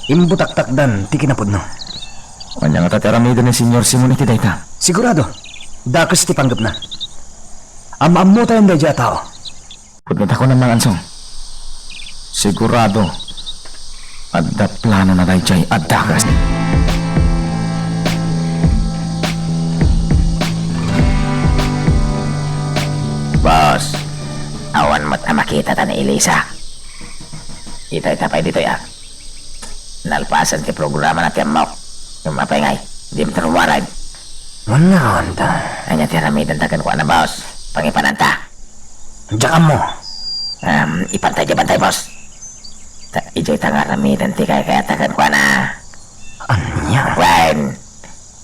imbutaktakdan ti kinapudno. Ania ngata ti aramiden ni Señor Simon iti dayta? Sigurado, dakes ti panggepna. Am-ammotayon daydiay a tao. Pudno ta kunak, Mangansong. Sigurado, adda planona daydiay a dakes. Boss, awan met a makitata ni Elisa. Ita, ita pay ditoy, a. Nalpasen ti programana ti ammok. Ngem apay ngay, dimo ti rummuar? Wen ngarud. Ania ti aramidenta kenkuana, boss? Pangipananta. Diak ammo. Em, ipantay diay bantay, boss. Ta idiay ta nga aramiden ti kaykayatna kenkuana. Ania? Wen,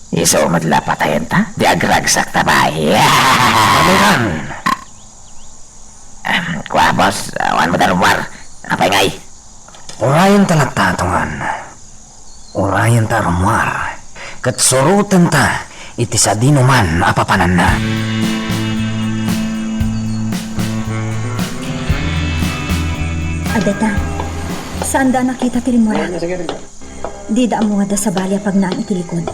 isu met la a patayenta, di agragsakta pay. Amekan. Em, kua, boss, awan met a rummuar. Apay ngay? Urayenta latta, Tongan. Urayenta a rummuar, ket surotenta iti sadinoman a papananna. Adda ta, saanda a nakita ti rimmuar. Dida ammo nga adda sabali a pagnaan iti likod.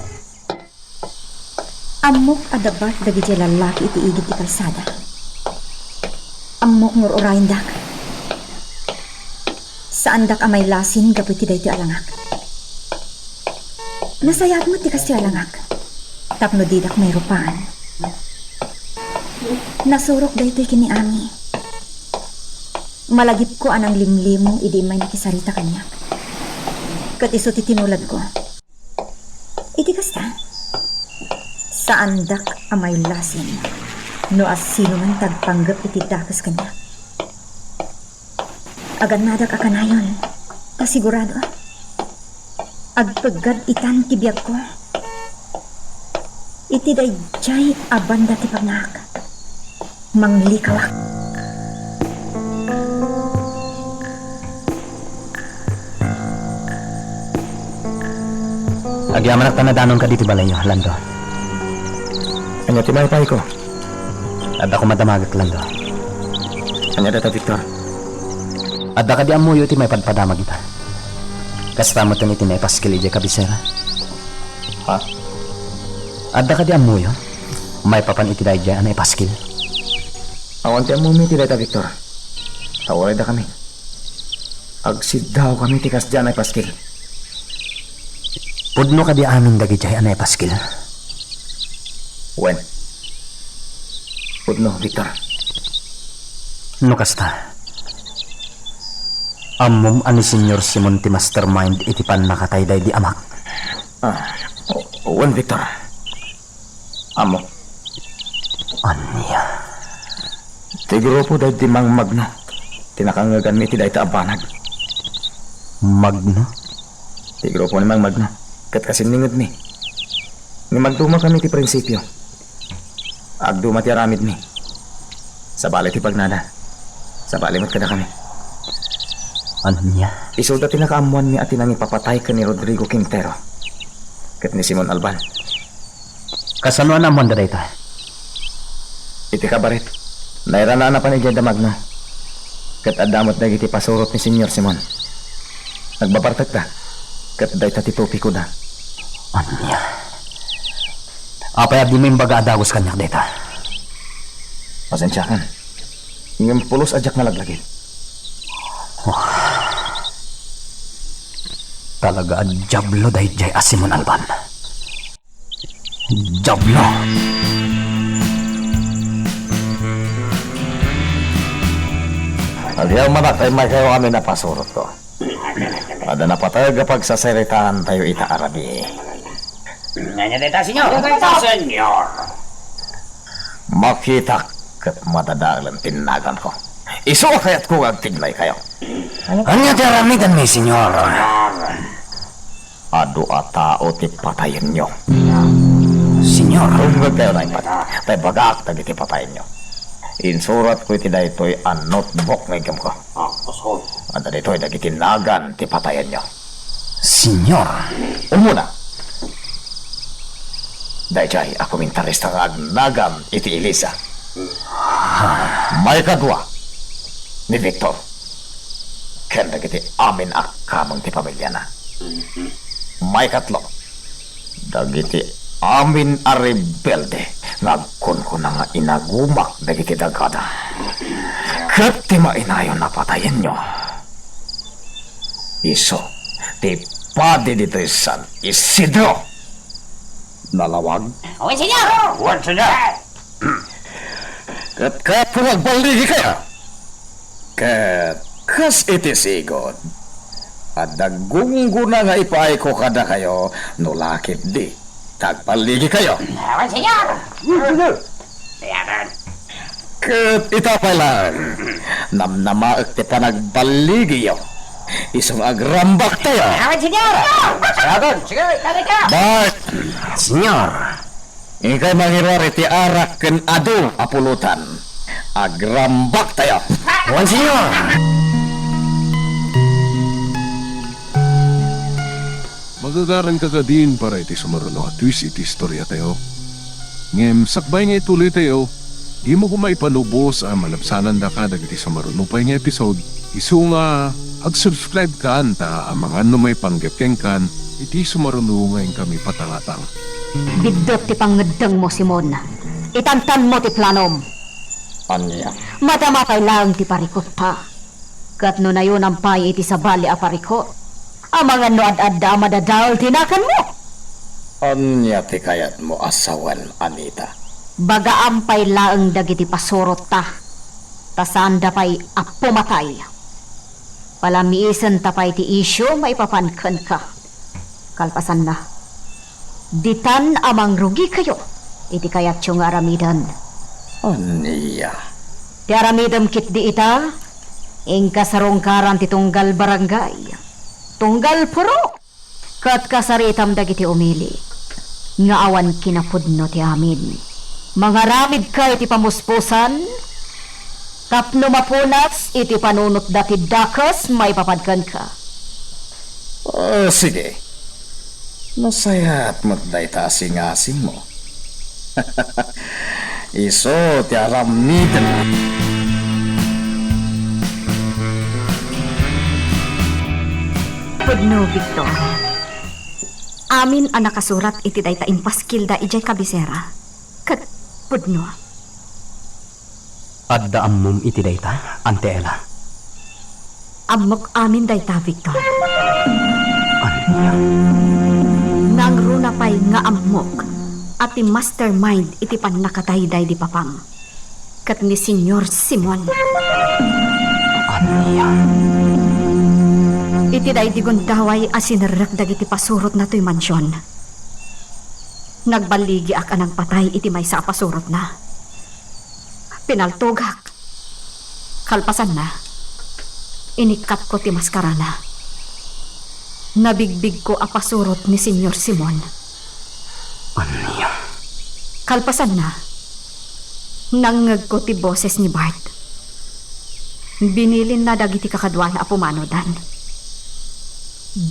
Ammok a dabat dagidiay lallaki iti igid ti kalsada. Ammok nga ur-urayendak. Saandak a mailasin gapu iti daytoy a langak. Nasayaat met ti kastoy a langak tapno didak mairupaan. Nasurok daytoy ken ni Ami. Malagipko a nanglimlimo idi immay nakisarita kaniak. Ket isu ti tinuladko. Iti kasta, saandak a mailasin no asinoman ti agpanggep iti dakes kaniak. Agannadak a kanayon, ta sigurado, agpeggad itan ti biagko. Iti daydiay a banda ti pagnak, manglikawak. Agyamanak ta nadanon ka ditoy balayyo, Lando. Ania ti maipayko? Adda koma damagek, Lando. Ania dayta, Victor? Adda kadi ammoyo iti maipadpadamag ita? Kasta met ken iti naipaskil idiay kabisera. Ha? Adda kadi ammoyo maipapan iti daydiay a naipaskil? Awan ti ammomi iti dayta, Victor. Ta uray dakami, agsiddawkami ti kasdiay a naipaskil. Pudno kadi amin dagidiay a naipaskil? Wen. Pudno, Victor. No kasta, ammom a ni Señor Simon ti mastermind iti pannakatay daydi amak? Ah, wen, Victor. Ammo. Ania? Ti grupo daydi Mang Magno ti nakangngeganmi iti dayta a banag. Magno? Ti grupo ni Mang Magno ket kasinningedmi. Ngem agdumakami iti prinsipio. Agduma ti aramidmi. Sabali ti pagnada. Sabali met kadakami. Ania? Isuda ti nakaammoanmi a ti nangipapatay ken ni Rodrigo Quintero ket ni Simon Alban. Kasano a naammoanda dayta? Iti kabaret, nairana a napan idiay da Magno. Ket adda met dagiti pasurot ni Señor Simon. Nagbabartekda, ket dayta ti topikoda. Ania? Apay a dimo imbaga a dagus kaniak dayta? Pasensiakan. Ngem pulos a diak nalaglagip. Talaga a diablo daydiay a Simon Alban. Diablo! Agyamanak ta immaykayo amin a pasurotko. Adda napateg a pagsasaritaantayo ita a rabii. Ania dayta, Señor? Ania dayta, Señor? Makitak ket madadaelen ti naganko. Isu a kayatko nga agtignaykayo. Ania ti aramidenmi, Señor? Adu a tao ti patayenyo. Señor. Dumngegkayo, naimbag, ta ibagak dagiti patayenyo. Insuratko iti daytoy a notebook nga iggemko. Adda ditoy dagiti nagan ti patayenyo. Señor. Umuna, daydiay a komentarista nga agnagan iti iglesia. Maikadua, ni Victor ken dagiti amin a kameng ti pamiliana. Maikatlo, dagiti amin a rebelde nga agkunkuna nga inagumak dagiti dagada. Ket ti mainayon a patayenyo, isu ti padi ditoy San Isidro. Nalawag? Wen, Señor! Wen, Señor! Ket kayatko nga agballigikayo. Ket kas iti sigud, adda gunggona nga ipaayko kadakayo no la ketdi ta agballigikayo. Wen, Señor! Ket ita pay laeng, namnamaek ti panagballigiyo. Isu nga agrambaktayo. Wen, Señor! Wen, Señor! Sige, tara ka! Bye! Señor, inkay mangiruar iti arak ken adu a pulutan. Agrambaktayo. Wen, Señor! Magagaranka kadin para iti sumaruno a twist iti istoriatayo. Ngem sakbay nga ituloytayo, dimo koma ipanubos a malabsanandaka dagiti sumaruno pay nga episode, isu nga ag-subscribe kan ta amangan no maipanggep kenkan iti sumaruno nga inkami patangatang. Biddut ti pangngeddengmo, Simon. Itantanmo ti planom. Ania? Madama pay laeng ti parikutta. Ket no nayonan pay iti sabali a parikut, amangan no ad-adda a madadael ti naganmo. Ania ti kayatmo a sawen, Anita? Bagaam pay laeng dagiti pasurotta, ta saanda pay a pumatay. Palamiisenta pay ti isyu maipapan kenka. Kalpasanna, ditan a mangrugikayo iti kayatyo nga aramiden. Ania? Ti aramidem ketdi ita, inka sarungkaran ti tunggal barangay, tunggal purok, ket kasaritam dagiti umili. nga awan kinapudno ti amin. Mangaramidka iti pamuspusan tapno mapunas iti panunotda ti dakes maipapadkenka. Oh, sige. Nasayaat met dayta a singasingmo. Isu ti aramidem. Pudno, Victor. Amin a nakasurat iti dayta impaskilda idiay kabisera. Ket pudno. Adda ammom iti dayta, Auntie Ella? Ammok amin dayta, Victor. Ania? Nangruna pay nga ammok a ti mastermind iti pannakadayday di papam ket ni Señor Simon. Ania? Iti daydi gundaway a sinerrek dagiti pasurotna toy mansion, nagballigiak a nagpatay iti maysa a pasurotna. Pinaltogak. Kalpasanna, inikkatko ti maskarana. Nabigbigko a pasurot ni Señor Simon. Ania? Kalpasanna, nangngegko ti boses ni Bart. Binilinna dagiti kakaduana a pumanodan.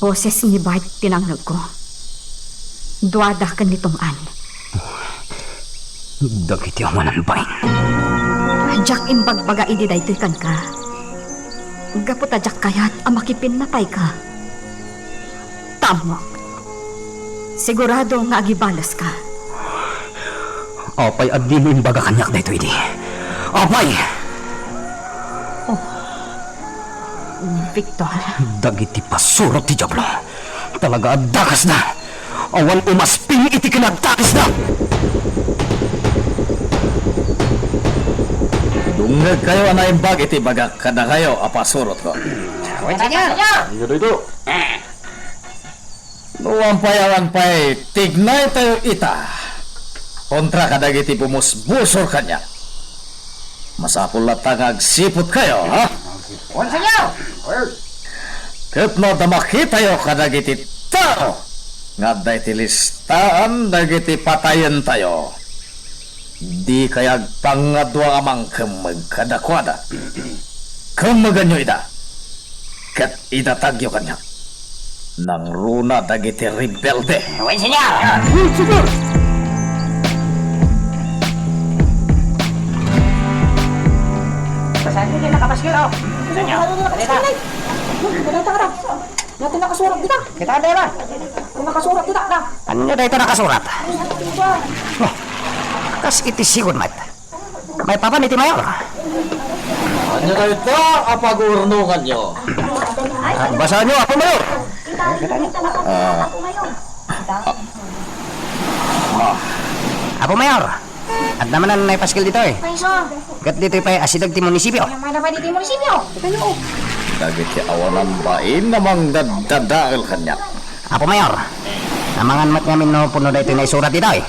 Boses ni Bart ti nangngegko. Duada ken ni Tong-an. Dagiti awanan bain. Diak imbagbaga idi daytoy kenka. Gapu ta diak kayat a makipinnatayka. Ta ammok, sigurado nga agibaleska. Apay a dimo imbaga kaniak daytoy idi? Apay? Oh, Victor. Dagiti pasurot ti Diablo. Talaga a dakesda. Awan umasping iti kinadakesda. Dumngegkayo a naimbag iti ibagak kadakayo a pasurotko. Wen, señor. Ania dayta? No awan pay, awan pay, tignaytayo ita kontra kadagiti bumusbusor kaniak. Masapul latta nga agsiputkayo, ha? Wen, señor. Ket no adda makitayo kadagiti tao nga adda iti listaan dagiti patayentayo, dikay agpangngadua a mangkemmeg kadakuada. Kemmeganyo ida, ket idatagyo kaniak. Nangruna dagiti rebelde. Wen, señor! Wen, señor! Saan ka nakapaskil, oh? Señor! Ano na nakapaskil, eh? Ano na nakapaskil? Ano na nakasurat dita? Kita, di ba? Ano nakasurat dita, na? Ania dayta nakasurat? Ano ba? Oh, kas iti sigud met. Maipapan iti mayor. Ania dayta a pagurnonganyo? Ah, basaenyo, Apo Mayor. Ah. Ah. Apo Mayor, adda manen naipaskil ditoy. Maysa. Ket ditoy pay asideg ti munisipio. Maysa pay ditoy munisipio. Dagiti awanan bain a mangdaddadael kaniak. Apo Mayor, amangan met ngamin no pudno daytoy naisurat ditoy.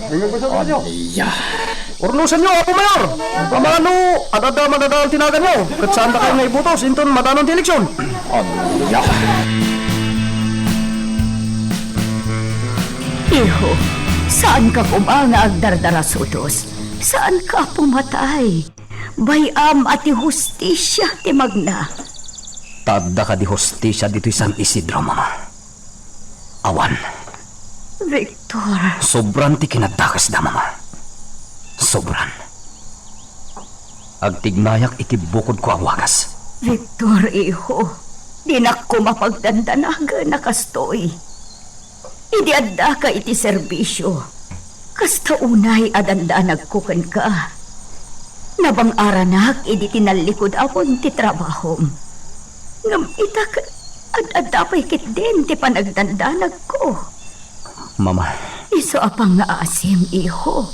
Ania? Urnosenyo, Apo Mayor! Amangan no ad-adda madadael ti naganyo, ket saandakayo nga ibutos inton madanon ti eleksion. Ania? Iho, saanka koma nga agdardarasudos. Saanka a pumatay. Bay-am a ti hustisia ti magna. Ta adda kadi hustisia ditoy San Isidro, Mama? Awan. Victor. Sobran ti kinadakesda, Mama. Sobran. Agtignayak iti bukodko a wagas. Victor, iho, dinak koma pagdandanagen a kastoy. Idi addaka iti serbisio, kasta unay a dandanagko kenka. Nabang-aranak idi tinallikodakon ti trabahom. Ngem ita ket ad-adda pay ketdin ti panagdandanagko. Mama. Isu a pangngaasim, iho.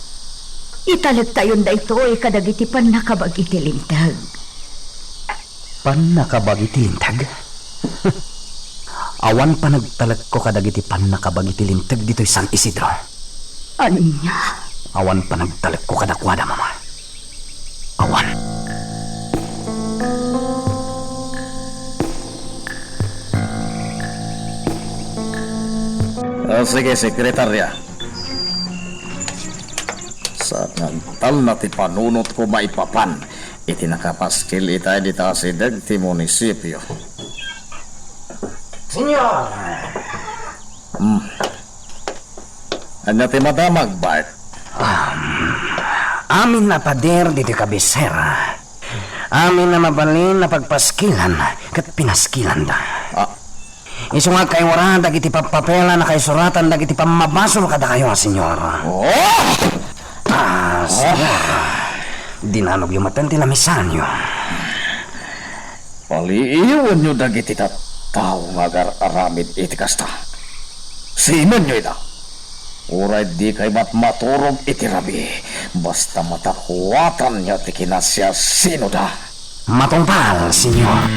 Italektayon daytoy kadagiti pannakabagi ti Linteg. Pannakabagi ti Linteg? Awan panagtalekko kadagiti pannakabagi ti Linteg ditoy San Isidro. Ania? Awan panagtalekko kadakuada, Mama. Awan. O, sige, sekretarya. Nagtalna ti panunotko maipapan iti nakapaskil itay dita asideg ti munisipio. Senyor! Hmm. Ania ti madamag, Bart? Amin a pader ditoy kabisera. Amin a mabalin a pagpaskilan ket pinaskilanda. Ah. Isu nga agkaiwara dagiti papapel a nakaisuratan dagiti pammabasol kadakayo, Senyor. Oh! Ah, Senyor. Dinanogyo metten ti lamisanyo. Paliiwanyo dagiti tattao nga agar-aramid iti kasta. Sinonyo ida? Uray dikay matmaturog iti rabii, basta matakuatanyo ti kinasiasinoda. Matungpal, Senyor.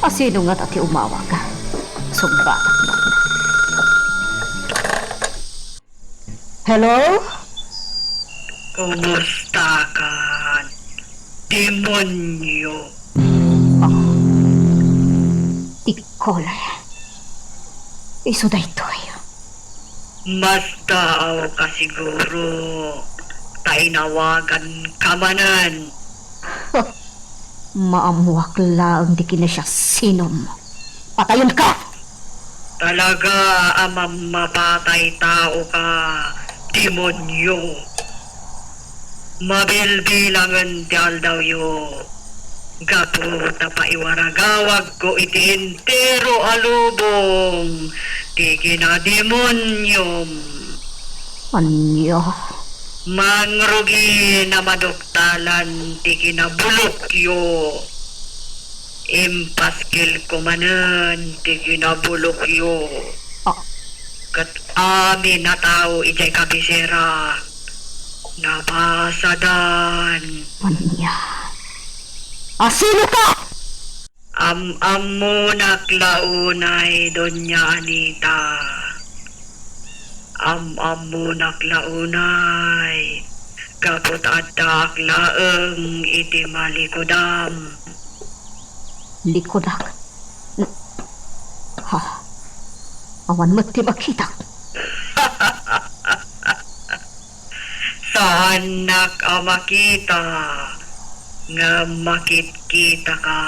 Asino ngata ti umawag? Sungbatak man. Hello? Kumusta ka, demonyo? Ah, ti caller. Isu daytoy. Mastaaw ka siguro, ta inawagan ka manen. Maammoak laeng ti kinasiasinom. Patayonka! Talaga a mammapatay tao ka, demonyo. Mabilbilangen ti aldawyo, gapu ta paiwaragawagko iti entero a lubong ti kinademoniom. Ania? Mangrugi a maduktalan ti kinabulokyo. Impaskilko manen ti kinabulokyo. Ah. Ket amin a tao idiay kabisera, nabasadan. Ania? Asino ka? Am-ammonak la unay, Doña Anita. Am-ammonak la unay, gapu ta addaak laeng iti malikudam. Likudak? Ha? Awan met ti makitak. Saannak a makita, ngem makitkitaka.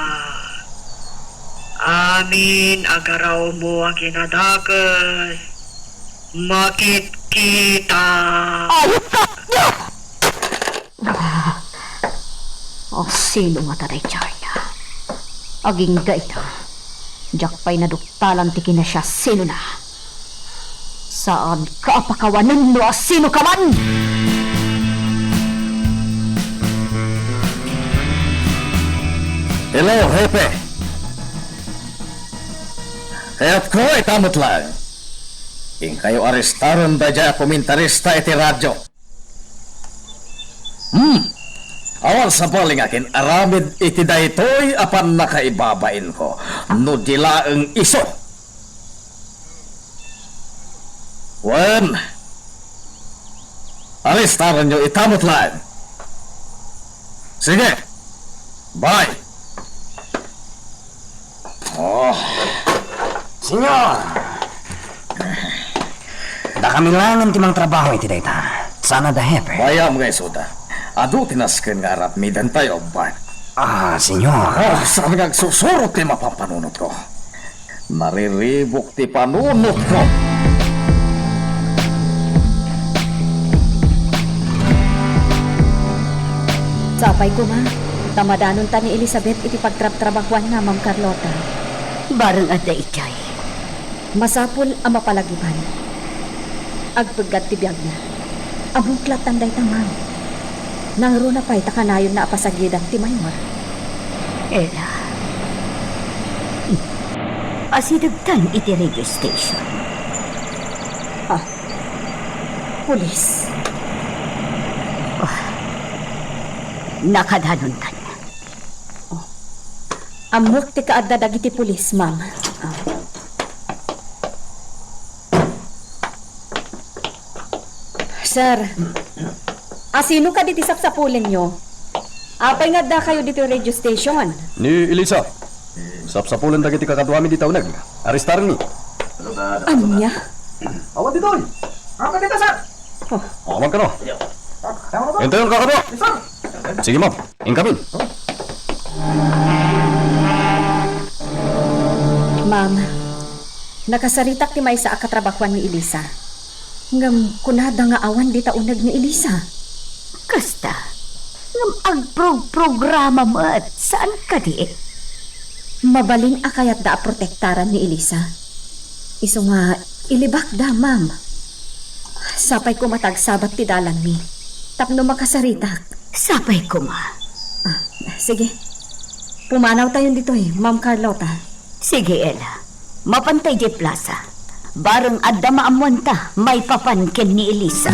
Amin a garawmo a kinadakes, makitkita. Ayup ka! Ah, asino ngata daydiay? Agingga ita, diak pay naduktalan ti kinasiasinona. Saanka a pakawanen no asino ka man! Hello, Hepe! Kayatko ita met laeng. Inkayo arestaren daydiay a komentarista iti radio. Hmm. Awan sabali nga akin-aramid iti daytoy a pannakaibabainko no di laeng isu. Wen, arestaranyo ita met laeng. Sige. Bye. Oh. Senyor! Dakami laengen ti mangtrabaho iti dayta. Saan a da, Hepe? Bayam nga isuda. Adu ti nasken nga aramidentayo, Bart. Ah, senyor. Oh, saan nga agsusurot ti mapanpanunotko? Nariribuk ti panunotko. Sapay koma, ta madanonta ni Elizabeth iti pagtrabtrabahuanna, Ma'am Carlota. Bareng adda idiay. Masapul a mapalagiban. Agpeggad ti biagna. Ammok lattan dayta, ma'am. Nangruna pay ta kanayonna a pasagidan ti mayor. Ella. Asidegtan iti radio station. Ah. Pulis. Ah. Nakadanontan. Oh. Ammok ti kaadda dagiti pulis, ma'am. Ah. Sir, asino kadi ti sapsapulenyo? Apay nga addakayo ditoy radio station? Ni Elisa. Sapsapulen dagiti kakaduami dita uneg. Arestarenmi. Ania? Awan ditoy. Awan dita, sir. Oh. Awan kano. Tama na ba? Entayon, kakadua. Yes, sir. Sige, ma'am. Inkamin. Ma'am, nakasaritak ti maysa a katrabahoan ni Elisa. Ngem kunada nga awan dita uneg ni Elisa. Kasta, ngem agprog-programa met, saan kadi? Mabalin a kayatda a protektaran ni Elisa. Isu nga, ilibakda, ma'am. Sapay koma ta agsabat ti dalanmi, tapno makasaritak. Sapay koma. Ah, sige. Pumanawtayon ditoy, Ma'am Carlota. Sige, Ella. Mapanta idiay plasa. Bareng adda maammoanta maipapan ken ni Elisa.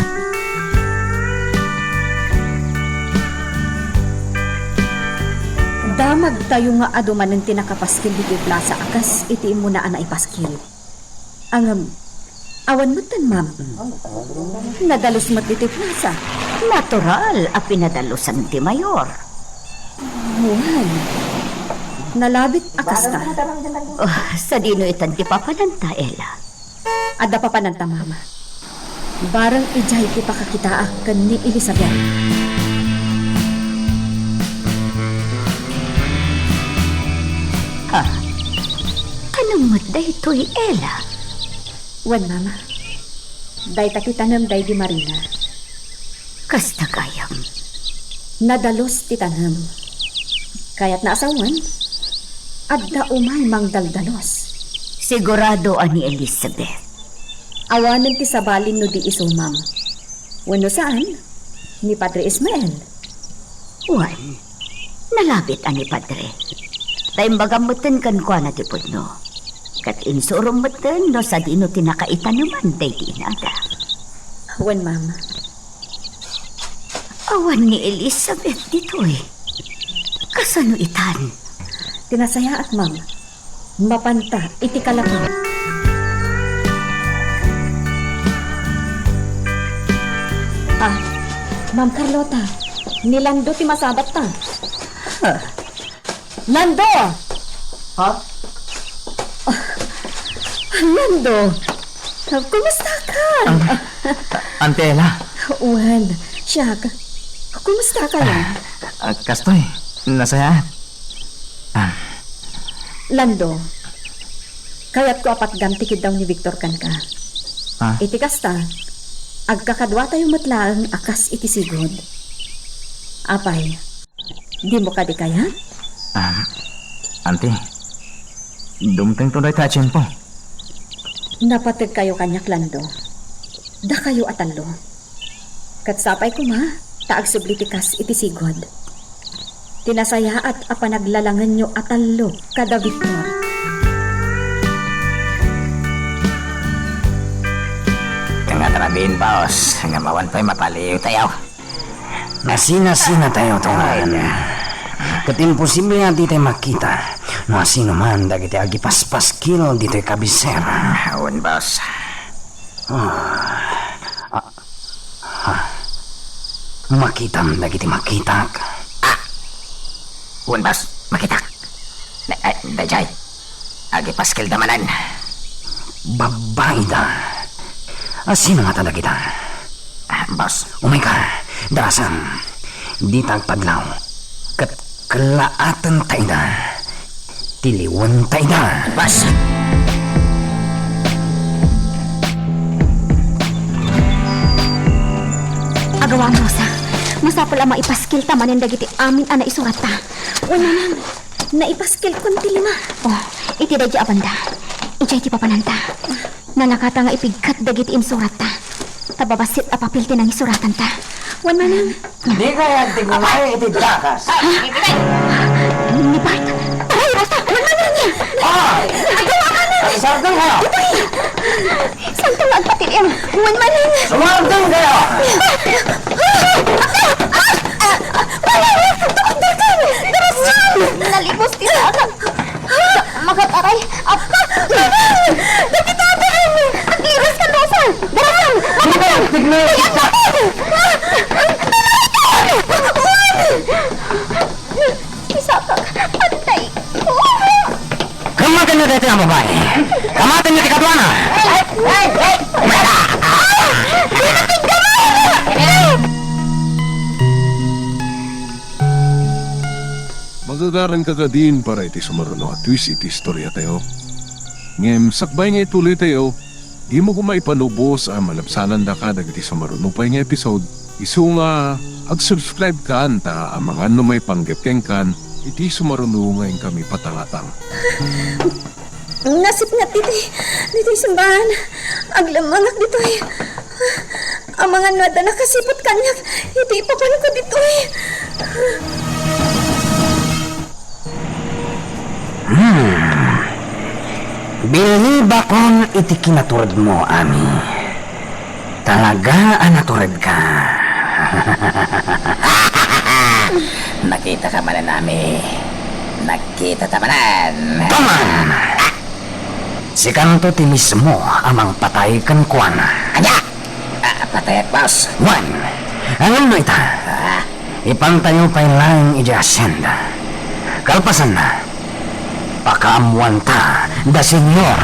Damagtayo nga adu manen ti nakapaskil ditoy plasa a kas iti immuna a naipaskil. Ngem, awan metten, ma'am. Nadalus met ditoy plasa. Natural a pinadalusan ti mayor. Wen, nalabit a kasta. Oh, sadino itan ti papananta, Ella? Adda papananta, mama. Bareng idiay ti pakakitaak ken ni Elizabeth. Ah, tanem met daytoy, Ella? Wen, mama. Dayta ti tanem daydi Marina. Kasta gayam. Nadalus ti tanem. Kayatna a sawen, adda umay mangdaldalos. Sigurado a ni Elizabeth. Awanen ti sabali no di isu, ma'am. Wenno saan, ni Padre Ismael. Wen, nalabit a ni Padre. Ta imbagam metten kenkuana ti pudno. Ket insurom metten no sadino ti nakaitaneman daydi inada. Wen, ma'am. Awan ni Elizabeth ditoy. Kasano itan? Ti nasayaat, ma'am. Mapanta iti kalapang. Ah, Ma'am Carlota, ni Lando ti masabatta. Ah, Lando! Ha? Lando! Kumusta ka? Ah, Auntie Ella? Wen, siak. Kumusta ka? Ah, ah, kastoy, nasayaat. Ah. Lando, kayatko a patgam ti kiddaw ni Victor kenka. Ah. Iti kasta, agkakaduatayo met laeng a kas iti sigud. Apay, dimo kadi kayat? Ah, Auntie, dumtengto dayta a tiempo. Napategkayo kaniak, Lando. Dakayo a tallo. Ket sapay koma ta agsubli ti kas iti sigud. Ti nasayaat a panaglalangenyo a tallo kada Victor. Nga trabin, boss, nga mawan pay mapaliw tayo. Nasina-sina tayo, Tuan. Ay, na. Ket imposible a di tayo makita no asino man dagiti agipaspaskil ditoy kabisera. Awan, boss. Ah, ah, ah. Makitam dagiti makitak. Ah! Wen, boss, makitak. Da-, ay, daydiay. Agipaskilda manen. Babbaida. Asino ngata dagita? Ah, boss. Umayka, darasam. Dita agpadlaw. Ket kellaatenta ida. Tiliwenta ida. Bas! Agawam, Rosa. Masapul a maipaskilta manen dagiti amin a naisuratta. Wen, manang, naipaskilkon ti lima. Oh, iti daydi a banda. Idiay ti papananta. Nalakata nga ipigkat dagiti insuratta. Ta babassit a papel ti nangisuratanta. Wen, manang. Dika yadti gumay iti dakas. Ni Bart! Aray, Rosa! Wen, manang! Ah! Agawam, manang! Sardeng kayo! Saan nga agpatilim? Wen, manang! Sumardeng kayo! Manang! Tumakder ka! Darasam! Nalibos ti sakak! Makataray! Ap-, Dagita, Ate Amy! Agdiros ka, Rosa! Darasam! Tignan! Ay, ang kapal! Isakak! Antay! Daytoy a babai. Kamatenyo ti kaduana. Magagaranka kadin para iti sumaruno a twist iti istoriatayo. Ngem sakbay nga ituloytayo, dimo koma ipanubos a malabsanandaka dagiti sumaruno pay nga episode, isu nga ag-subscribe kan ta amangan no maipanggep kenkan iti sumaruno nga inkami patangatang. Nasipnget ditoy, ditoy simbahan. Aglemmengak ditoy. Amangan no adda nakasiput kaniak iti ipapanko ditoy. Hmm. Bilibakon iti kinaturedmo, Ami. Talaga a naturedka. Nakitaka manen, Ami. Nakitata manen. Tuman! Sikanto ti mismo a mangpatay kenkuana. Ania? Ah, patayak, boss. Wen, ngem no ita, ah, ipantayo pay laeng idiay hacienda. Kalpasanna, pakaammoanta da Señor.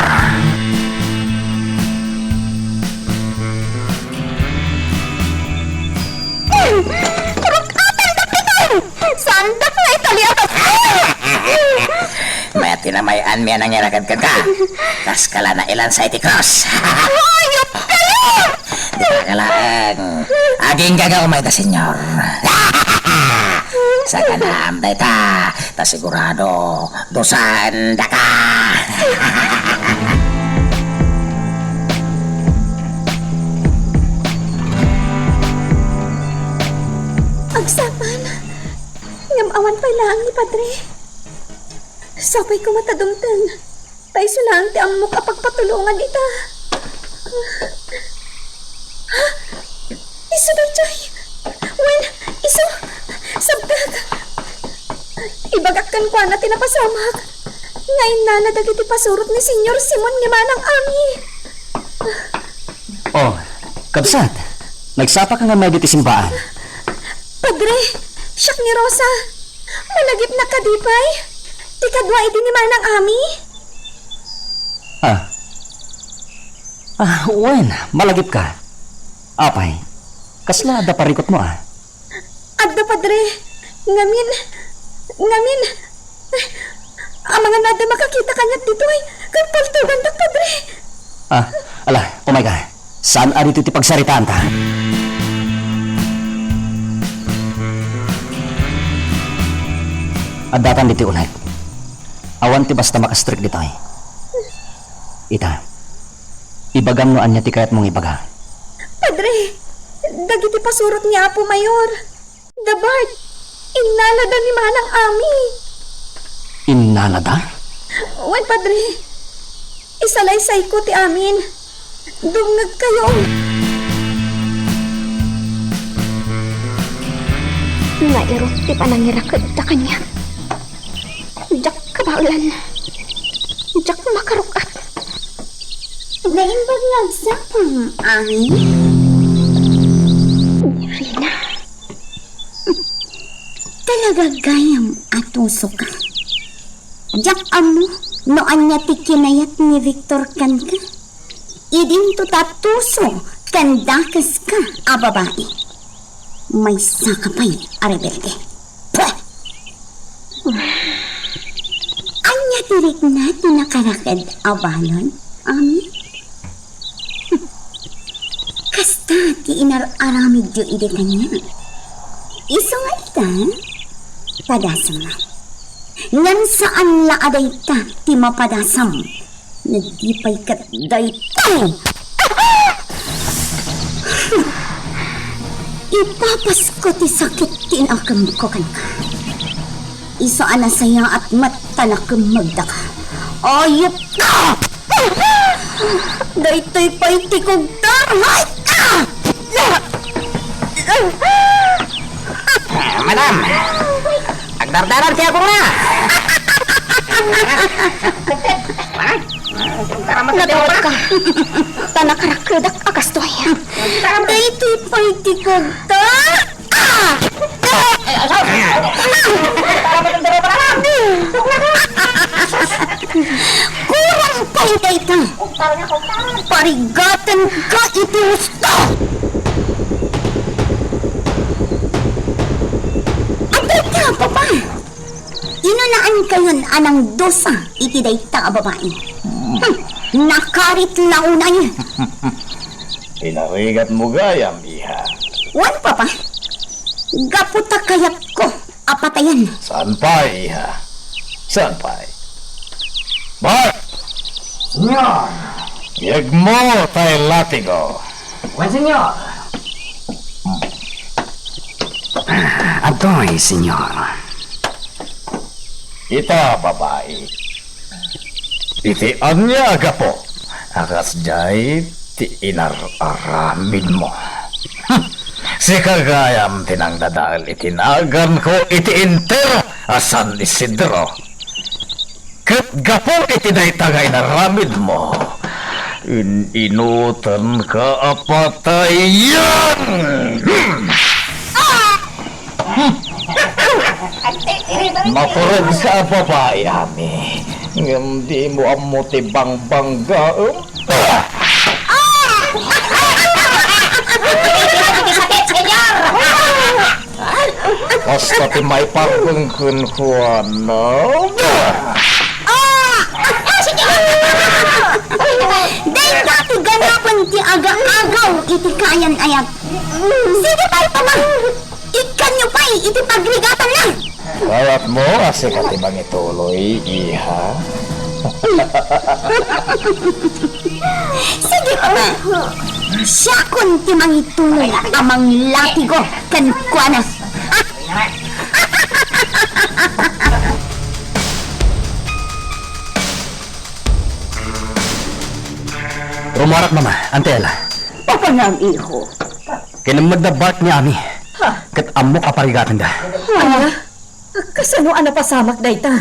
Kurot-atandak ditoy! Saandak nga italiakas! Mayat ti namay-anmi a nangiraked kenka. Kas kala nailansa iti krus. Hayop kayo! Dita ka laeng. Aginggaga umay da, Señor. Sakanaam dayta, ta sigurado, dusaendaka. Agsapul, ngem awan pay laeng ni Padre. Sapay koma ta dumteng. Ta isu laeng ti ammok a pagpatulongan ita. Ha? Isu daytoy? Wen, isu? Sabtek! Ibagak kenkuana ti napasamak nga innala dagiti pasurot ni Señor Simon ni Manang Ami. Oh, kabsat, nagsapaka nga ditoy simbaan? Padre, siak ni Rosa. Malagipnak kadi pay? Ti kadua idi ni Manang Ami? Ah. Ah, wen, malagipka. Apay, kasla adda parikutmo, ah? Adda, Padre. Ngamin, ngamin. Amangan no adda makakita kaniak ditoy, ket paltugandak, Padre. Ah, ala, umayka. Saan a ditoy ti pagsaritaanta. Addatan ditoy uneg. Awan ti basta makastrik ditoy. Ita, ibagam no ania ti kayatmo nga ibaga. Padre, dagiti pasurot ni Apo Mayor. Da Bart, innalada ni Manang Ami. Innalada? Wen, Padre. Isalaysayko ti amin. Dumngegkayo. Nairut ti panangirakedda kaniak. Diak kabaelan. Diak makaruk-at. Naimbag nga agsapam, Ami? Ni Rina. Talaga gayam a tusoka. Diak ammo no ania ti kinayat ni Victor kenka. Idinto ta tuso ken dakeska a babai. Maysaka pay a rebelde. Puh! Ania ti rikna ti nakaraked a balon, Ami? Kasta ti inar-aramidyo idi kaniak. Isu nga ita, padasem. Ngem saan la a dayta ti mapadasem. No di pay ket daytoy. Ipapasko ti sakit ti nakemko kenka. Isu a nasayaat met ta nakemmegdaka. Ayupka! Daytoy pay ti kugtar! Hay! Ah! Ah, madam! Agdardanan ti agongna! Nababain ka. Ta nakarakkedak a kastoy. Daytoy pay ti kugta. Ah! Ay, asaw! Para matundero pa naman! Ku, Dayta, parigatenka iti husto! Adda ita, Papa! Inunaan kayon a nangdusa iti dayta a babai. Hmm, nakarit la unay. Pinarigatmo gayam, iha. Wen, Papa. Gapu ta kayatko a patayen. Saan pay, iha? Saan pay? Bart! Senyor! Yegmo tay latigo. Wen, senyor. Adtoy, senyor. Ita, babai. Iti ania a gapu a kasdiay ti inar-aramidmo? Sika gayam ti nangdadael iti naganko iti entero a San Isidro. Ket gapu iti dayta nga inaramidmo, in-inutenka a patayen! Maturogka a babai, Ami, ngem dimo ammo ti bangbanggaem. Kasta ti maiparbeng kenkuana. Ah! Ah, sige! Dayta ti ganapen ti aga-agaw iti kayan-ayat. Sige pay, Papa. Ikkanyo pay iti pagrigatanna. Kayatmo a sika ti mangituloy, iha? Sige, Papa. Siakon ti mangituloy a manglatigo kenkuana. Rumarak, Mama. Ante, ala. Papa nga ang iho. Kinemmegda Bart ni Ami. Ha? Ket ammok a parigatenda. Ania? Kasano a napasamak dayta?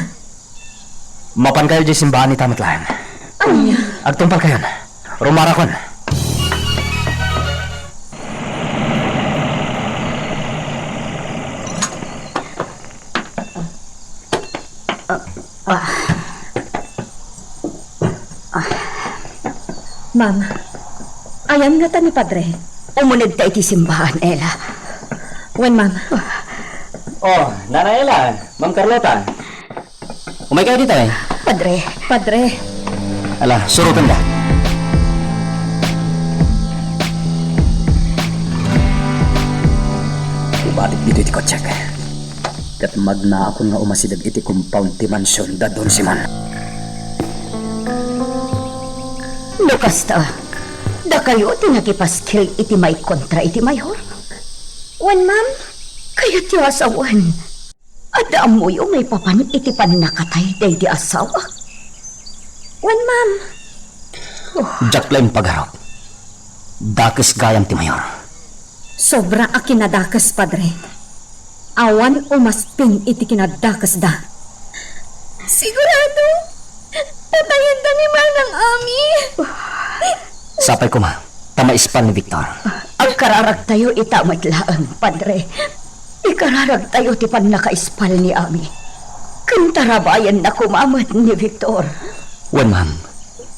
Mapankayo diay simbahan ita met laeng. Ania? Agtungpalkayon. Rumarakon. Ah, ah. Ah. Ma'am, ayan ngata ni Padre? Umunegta iti simbahan, Ella. Wen, ma'am. Oh, Nanay Ella, Ma'am Carlota. Umaykayo ditoy. Padre. Padre. Ala, surotenda. Ibatik ditoy ti kotsek. Ket magnaakon nga umasideg iti compound ti mansion da Don Simon. No kasta, dakayo ti nakipaskil iti maikontra iti mayor? Wen, ma'am. Kayatyo a sawen, adda ammoyo maipapan iti pannakatay daydi asawak? Wen, ma'am. Oh. Diak la impagarup. Dakes gayam ti mayor. Sobra a kinadakes, Padre. Awan umasping iti kinadakesda. Sigurado, patayenda ni Manang Ami. Sapay koma, ta maispal ni Victor. Agkararagtayo ita met laeng, Padre. Ikararagtayo ti pannakaispal ni Ami. Ken tarabayenna koma met ni Victor. Wen, ma'am.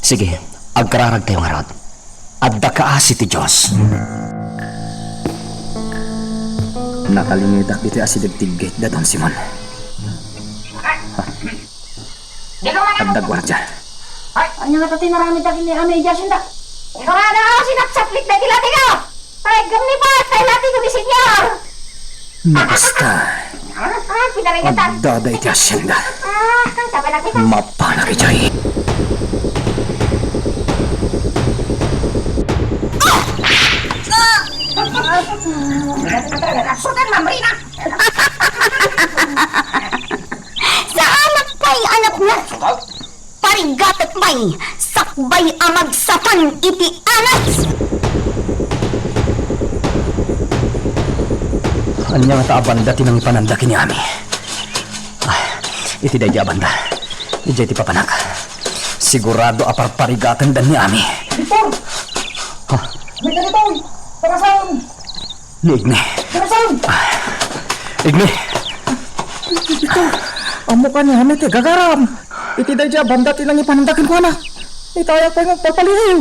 Sige, agkararagtayo ngarud. Adda kaasi ti Dios. Nakalingedak ditoy asideg ti gate da Don Simon. Adda guardia. Ay, ania ngata ti inaramid dagiti ania idiay hacienda? Sigurado, sinapsaplit dagiti latigo! Ay, gummipat, ay latigo ni Senyor! No kasta, ah, ah, pinarigatan. Adda daydi hacienda. Ah, kan sa palagi ka? Mapanak idiay. Sudan, mamrina! Saanak pay, anakna! Parigatek pay, sakbay a magsatan iti anas! Ania ngata a banda ti nangipananda ken ni Ami? Ah, iti daydi a banda. Idiay ti papanak. Sigurado a parparigatenda ni Ami. Victor! Ha? May dagitoy! Parasaon! Ni Igni. Parasaon! Ah, Igni! Victor! Ammok a ni Ami ti gagaram! Iti daydi a banda ti nangipananda kenkuana. Itayak pay nga agpalpaliiw.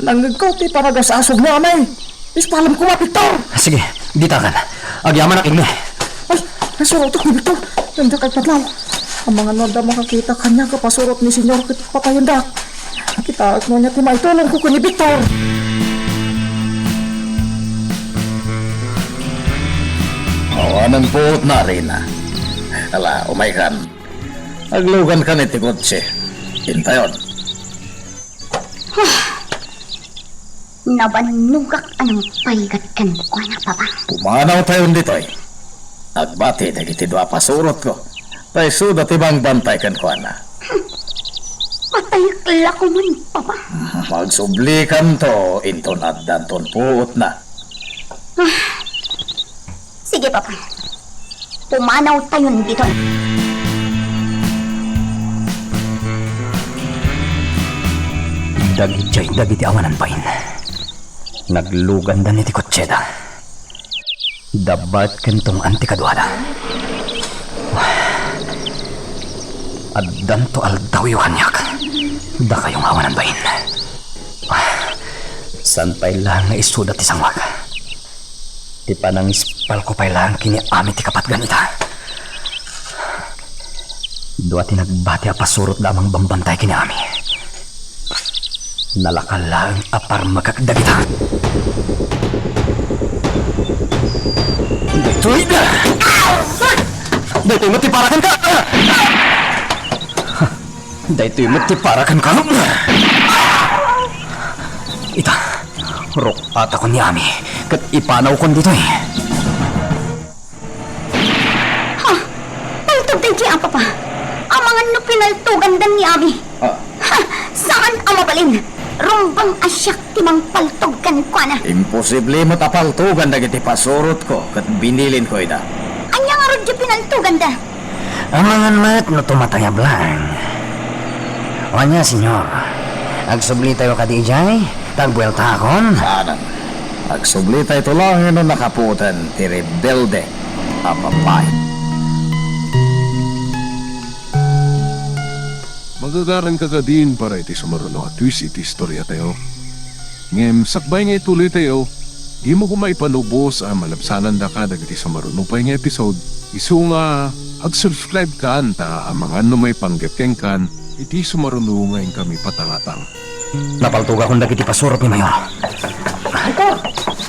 Nangngegko ti panagas-asog ni Amay. Ispalem koma, Victor! Sige, ditakan. Agyamanak, Igni. Ay, nasurotek ni Victor. Diak agpatlaw. Amangan no adda makakita kaniak a pasurot ni Senyor ket patayendak. Kitaek no ania ti maitulongko ken ni Victor. Awanen puot na, Rina. Ala, umaykan. Aglugankan iti kotse. Intayon. Nabannogak a nangparigat kenkuana, Papa. Pumanawtayon ditoy. Agbati dagiti dua a pasurotko. Ta isuda ti mangbantay kenkuana. Hmm. Patayek la koman, Papa. Agsublikanto inton addanton puotna. Ah. Sige, Papa. Pumanawtayon ditoy. Dagidiay dagiti awanan bain. Naglugandan iti kotseda. Dabbat ken tungtungpal ti kaduada. Addanto aldawyo kaniak. Dakayo nga awanan bain. Saan pay laeng nga isuda ti sangoak. Ti panangispalko pay laeng ken ni Ami ti kapatgan ita. Dua ti nagbati a pasurotda a mangbambantay ken ni Ami. Nalaka laeng a parmekek dagita. Daytoy da! Daytoy met ti para kenka! Daytoy met ti para kenka! Ita, ruk-atakon ni Ami, ket ipanawkon ditoy. Ha? Paltog daydi a, Papa. Amangan no pinaltogandan ni Ami. Ah. Ha! Saan a mabalin. Rumbeng a siak ti mangpaltog kenkuana. Imposible met a paltogan dagiti pasurotko ket binilinko ida. Ania ngarud ti pinaltoganda? Amangan met no tumatayab laeng. Ania, Senyor? Agsublitayo kadi idiay? Ta agbueltaakon? Saanen. Agsublitayto laeng no nakapuoten ti rebelde a babai. Magagaranka kadin para iti sumaruno a twist iti istoriatayo. Ngem sakbay nga ituloytayo, dimo koma ipanubos a malabsanandaka dagiti sumaruno pay nga episode, isu nga ag-subscribe kan ta amangan no maipanggep kenkan iti sumaruno nga inkami patangatang. Napaltogakon dagiti pasurot ni Mayor. Victor!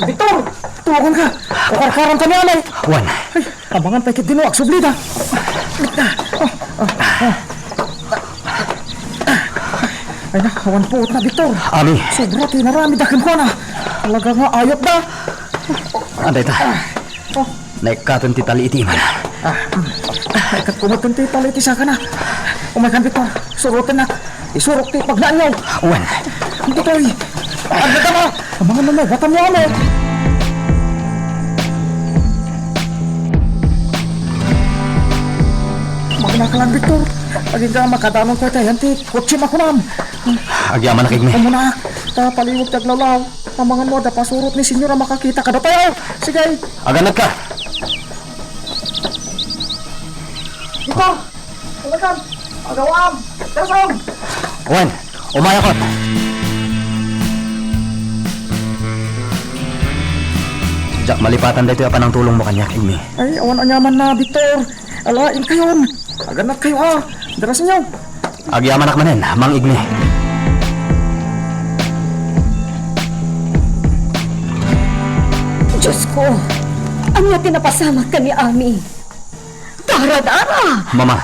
Victor! Tumagon ka! Kakarkaran kami, anay! Juan! Ay, abangan pay ket dino agsublida. Ay na, awan puot na, Victor. Ami. Sobra ti naramid a kenkuana. Talaga nga ayot da. Adda ita. Oh. Naikkaten ti tali iti imana. Ah, mm. Naikkat ko met ti tali iti sakana. Umaykan, Victor. Surotennak. Isurok ti pagnaanyo. Wen. Ditoy. Agdadama. Amangan na, batam mo, ano? Magnakalan, Victor. Agingga makadanon ko itayan ti kotse makunam. Agyamanak, Igni. Umuna, ta paliwag ti aglawlaw. Amangan mo, adda pasurot ni Senyor a makakita kadatayo. Sige. Aganatka. Victor! Talagan! Agawam! Dasam! Wen, umayakon! Diak malipatan daytoy a panangtulongmo kaniak, Igni. Ay, awan aniamanna, Victor. Ala, inkayon. Aganat kayo, ah. Darasenyo. Agyamanak manen, Mang Igni. Diosko, ania ti napasamak ken ni Ami? Daradara! Mama,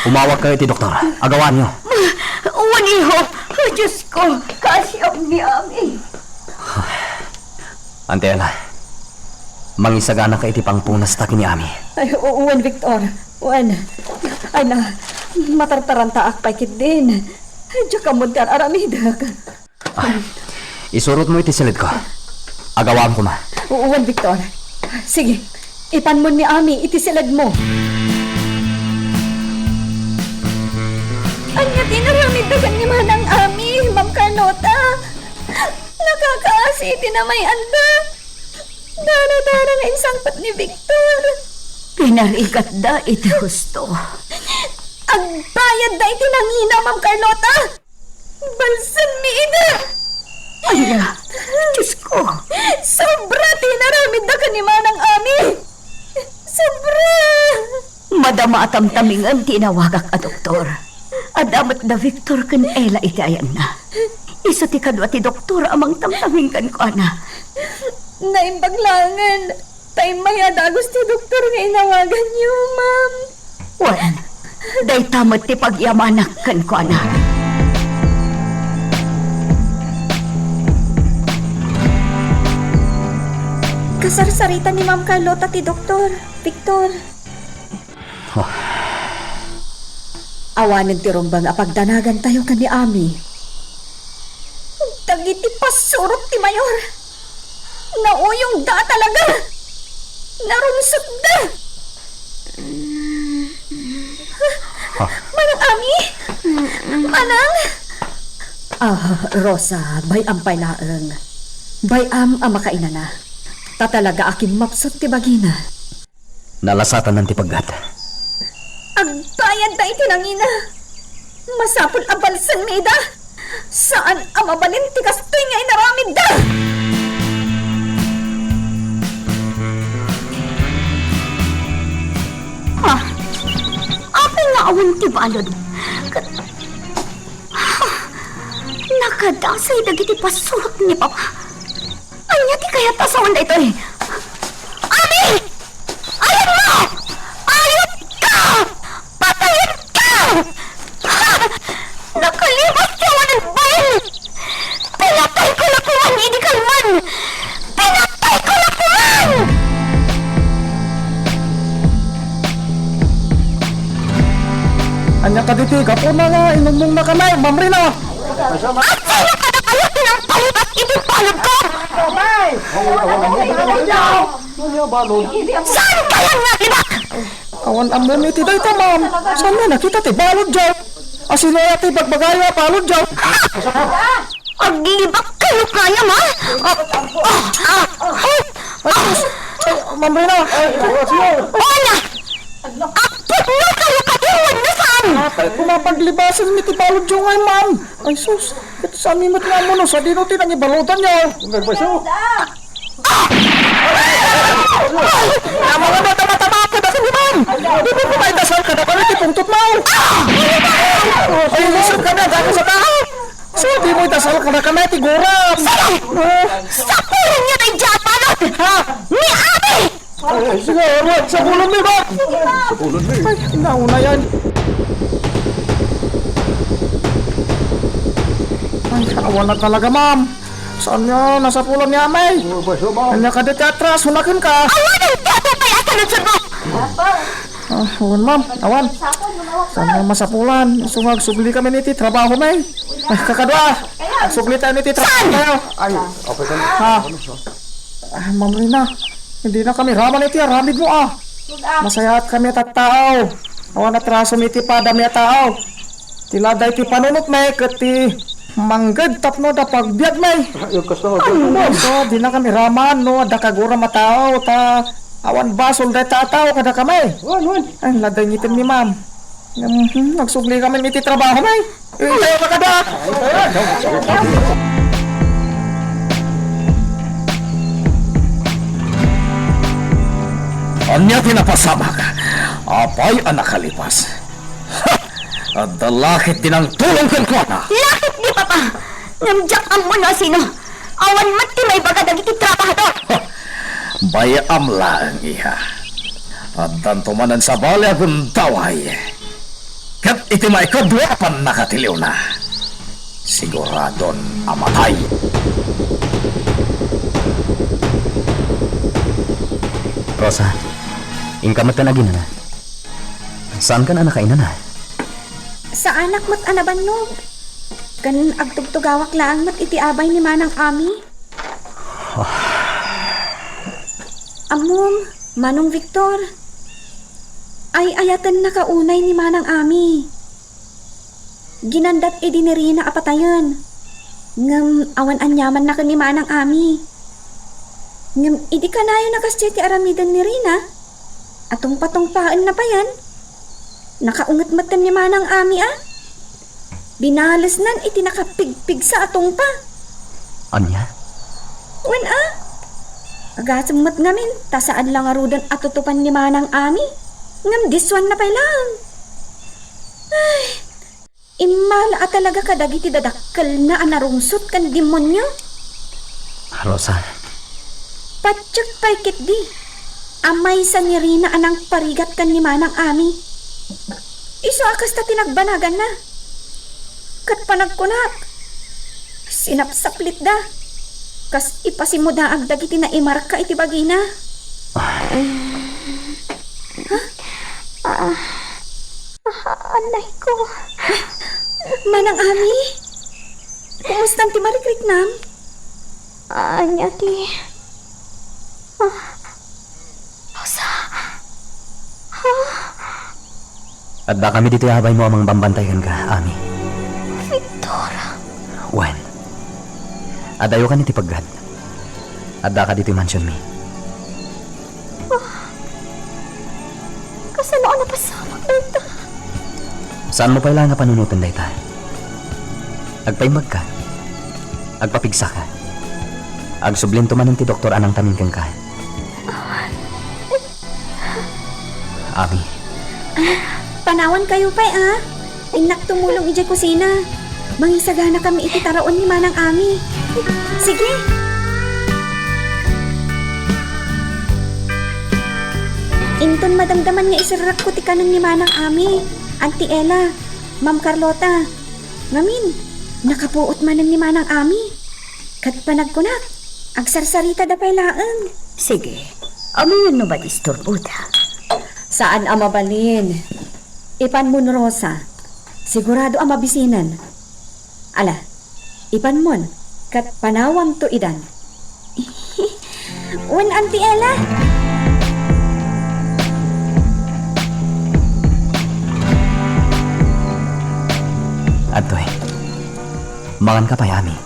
umawagkayo iti doktor. Agawanyo. Ma-, wen, iho. Diosko, kaasiam ni Ami. Auntie Ella, mangisaganaka iti pangpunasta ken ni Ami. Ay, u-, wen, Victor. Wen. Ay na, matartarantaak pay ketdin. Diak ammo ti ar-aramidek. Ah, isurotmo iti siledko. Agawam koma. Wen, Victor. Sige, ipanmon ni Ami iti siledmo. Ania ti inaramidda ken ni Manang Ami, Ma'am Carlota? Nakakaasi iti namay-anda. Daradara nga insangpet ni Victor. Pinarikatda iti husto. Agbayadda iti nangina, Ma'am Carlota! Balsanmi ida! Ay, Diyos ko! Sobra ti inaramidda ken ni Manang Ami! Sobra! Madama a tamtamingem ti inawagak a doktor. Adda met da Victor ken Ella iti ayanna. Isu ti kadua ti doktor a mangtamtaming kenkuana. Naimbag laengen ta immay a dagus ti doktor nga inawaganyo, ma'am. Wen, dayta met ti pagyamanak kenkuana. Kasarsarita ni Ma'am Carlota ti doktor, Victor. Awanen ti rumbeng a pagdanagantayo ken ni Ami. Dagiti pasurot ti mayor, nauyongda a talaga. Narungsotda. Ha? Manang Ami? Manang? Ah, Rosa, bay-am pay laeng. Bay-am a makainana. Ta talaga a kimmapsut ti bagina. Nalasatanan ti paggat. Agbayadda iti nangina. Masapul a balsanmi ida. Saan a mabalin ti kastoy nga inaramidda. Ha? Apay nga awan ti balud? Ka-, ha? Nakadasay dagiti pasurot ni Papa. Ania ti kayatmo a sawen daytoy? Ami! Ayanmo! Ayatka! Patayenka! Ha! Nakalibas ti awanan bain! Pinatayko la koman idi kalman! Pinatayko la koman! Ania kaditi gapuna nga inummongna kanay, Ma'am Rina? Asino kadakayo ti nangpalibas iti baludko? Saan kayan nga aglibak? Awan ammom iti dayta, ma'am. Saan nga nakita ti balud diay? Asino aya ti bagbagayo a balud diay? Aglibak kayo kaya, ma? Ah, ah, ah, ah. Ay, sus. Ay, Ma'am Rina. Ay, sus. Wala! Agpudno kayo kadi wenno saan? Apay, kumapaglibasan mi ti balud diay ngay, ma'am. Ay, sus. Ket saan mi met nga ammo no sadino ti nangibaludanyo. Nagbaso. Ah! Ay! Amo nga matamatama ako da kami, ma'am. Di mo kumain dasal ka na pala ti pungtot mo. Ah! Ay, lusot ka na, dako sa tao. So, di mo dasal ka na kanay ti guram. Sige! Ah. Sapulan niya na dyan, balot! Ha? Ni Abi! Ay, sige, alright. Sapulan mi, ba? Sapulan mi. Ay, nauna yan. Ay, awan na talaga, ma'am. Saan nga nasapulan ni Amay? Oh, basta, ma'am. Anya ka di ti atras, hunakin ka. Awan ang dati pa yung kalutsod mo! Ah, awan, ma'am. Awan. Saan nga masapulan? Sumag-, sugli kami ni ti trabaho, may. Ay, kakadwa. Sugli tayo ni ti trabaho tayo. Ay, okay ka na. Ha? Ah, Ma'am Rina, hindi na kami raman iti aramid mo, ah. Masayaat kami a tattao. Awan atraso mi iti padami a tao. Ti laday ti panunot mi ket ti mangged tapno adda pagbiag mi. Ay, kasta nga. Ano, so, di na kami raman no adda kaguram a tao ta awan basol dayta a tao kada kami. Wan, wan. Ay, laday ngiten mi, ma'am. Mhm, nagsugli kami iti trabaho mi. Intayo ka kada! Ania ti napasamak? Apay a nakalipas? Ha! Adda lakit ti nangtulong kenkuana. Lakit ni Papa! Ngem diak ammo no asino. Awan met ti maibaga dagiti trabahador. Ha! Bay-am laeng, iha. Addanto manen sabali a gundaway. Ket iti maikadua a pannakatiliwna, siguradon a matay. Rosa, inka met aginana. Saankan a nakainana? Saanak met a nabannog. Ken agtugtugawak laeng met iti abay ni Manang Ami. Ammom, Manong Victor, ay-ayatennaka unay ni Manang Ami. Ginandat idi ni Rina a patayen. Ngem awan aniamanna ken ni Manang Ami. Ngem idi kanayon a kasdiay ti aramiden ni Rina, atungpatungpaenna payen. Nakaunget metten ni Manang Ami a. Dinalesnan iti nakapigpigsa a tungpa. Ania? Wen a, agasem met ngamin ta saan la ngaruden a tutupan ni Manang Ami. Ngem disuanna pay laeng. Ay, immala a talaga kadagiti dadakkelna a narungsot ken demonio. Rosa. Patiek pay ketdi a maysa ni Rina a nangparigat ken ni Manang Ami. Isu a kasta ti nagbanaganna. Ket panagkunak, sinapsaplitda. Kas ipasimudaag dagiti naimarka iti bagina. Ah. Ha? Ah, ah, anay ko. Manang Ami? Kumustan ti marikriknam? Ania ti, ah, Rosa? Ah? Adda kami ditoy a babaymo a mangbambantay kenka, Ami. Victor. Wen, adayo kan iti paggat. Addaka ditoy mansionmi. Ah, kasano a napasamak dayta? Saanmo pay laeng a panunoten dayta. Agpaimbagka. Agpapigsaka. Agsublento manen ti doktor a nangtamin kenka. Ami. Panawankayo pay, a. Innak tumulong idiay kusina. Mangisaganakami iti taraon ni Manang Ami. Sige. Inton madamdaman nga iserrekko ti kanen ni Manang Ami, Auntie Ella, Ma'am Carlota. Ngamin, nakapuot manen ni Manang Ami. Ket panagkunak, agsarsaritada pay laeng. Sige, amangan no madisturboda. Saan a mabalin. Ipanmon, Rosa. Sigurado a mabisinen. Ala, ipanmon, ket panawamto idan. Wen, Auntie Ella? Adtoy. Manganka pay, Ami.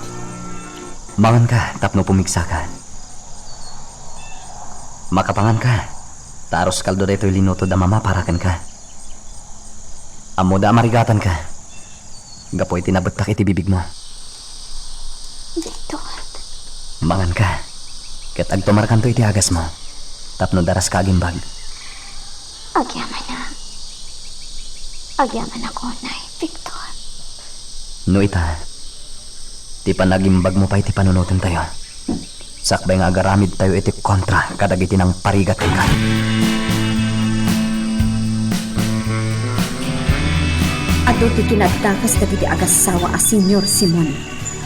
Manganka tapno pumigsaka. Makapanganka, ta arroz caldo daytoy linutod a Mama para kenka. Ammoda a marigatanka gapu iti nabettak iti bibigmo. Victor. Manganka, ket agtumarkanto iti agasmo tapno daraska agimbag. Agyamanak. Agyamanak unay, Victor. No ita, ti panagimbagmo pay ti panunotentayo. Sakbay nga agaramidtayo iti kontra kadagiti nangparigat kenka. Adu ti kinadakes dagiti agassawa a Señor Simon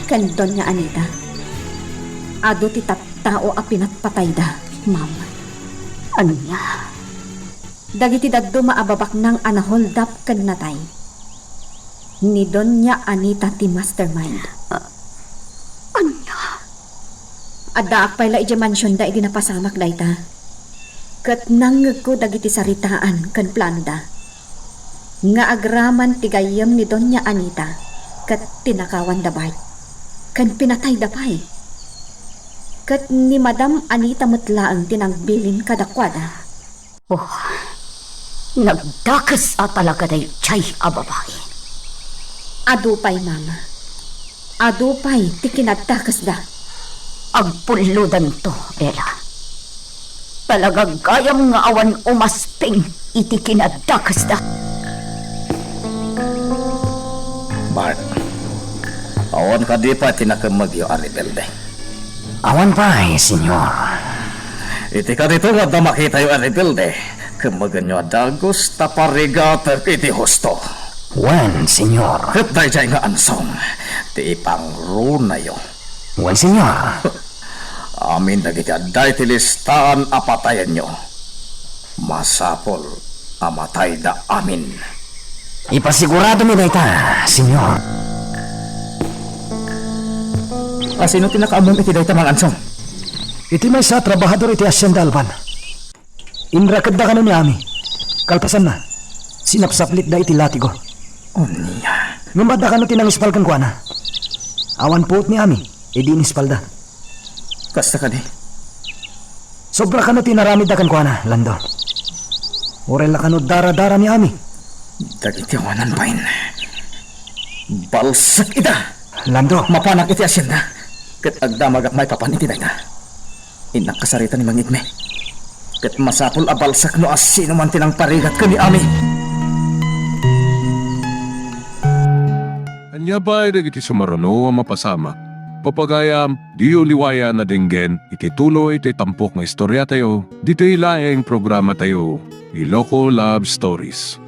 ken Doña Anita. Adu ti tattao a pinatpatayda, ma'am. Ania? Dagiti dadduma a babaknang a naholdap ken natay. Ni Doña Anita ti mastermind. Ah, ania? Addaak pay la idiay mansionda idi napasamak dayta. Ket nangngegko dagiti saritaan ken planoda. Nga agraman ti gayyem ni Doña Anita ket tinakawanda Bart. Ken pinatayda pay. Ket ni Madam Anita met laeng ti nangbilin kadakuada. Oh, nagdakes a talaga daydiay a babai. Adu pay, Mama. Adu pay ti kinadakesda. Agpullodanto, Ella. Talaga gayam nga awan umasping iti kinadakesda. Bart, awan kadi pay ti nakemmegyo a rebelde? Awan pay, Señor. Iti kadito nga adda makitayo a rebelde, kemmegenyo a dagus ta parigatek iti husto. Wen, Señor. Ket daydiay nga ansong ti ipangrunayo. Wen, Señor. Amin dagiti adda iti listaan a patayenyo, masapul a matayda amin. Ipasiguradomi dayta, Señor. A sino ti nakaammom iti dayta, Mang Ansong? Iti maysa a trabahador iti Hacienda Alban. Inrakedda kano ni Ami. Kalpasanna, sinapsaplitda iti latigo. Ania? Ngem adda kano ti nangispal kenkuana. Awan puot ni Ami, idi inispalda. Kasta kadi? Sobra kano ti inaramidda kenkuana, Lando. Uray la kano daradara ni Ami. Dagiti awanan bain. Balsek ida! Lando! Mapanak iti asienda, ket agdamagak maipapan iti dayta. Innak kasarita ni Mang Igme. Ket masapul a balsek no asino man ti nangparigat ken ni Ami. Ania pay dagiti sumaruno a mapasamak? Papagayam, diyo liwayan a denggen iti tuloy ti tampok nga istoriatayo, ditoy laeng programatayo, Iloko Love Stories.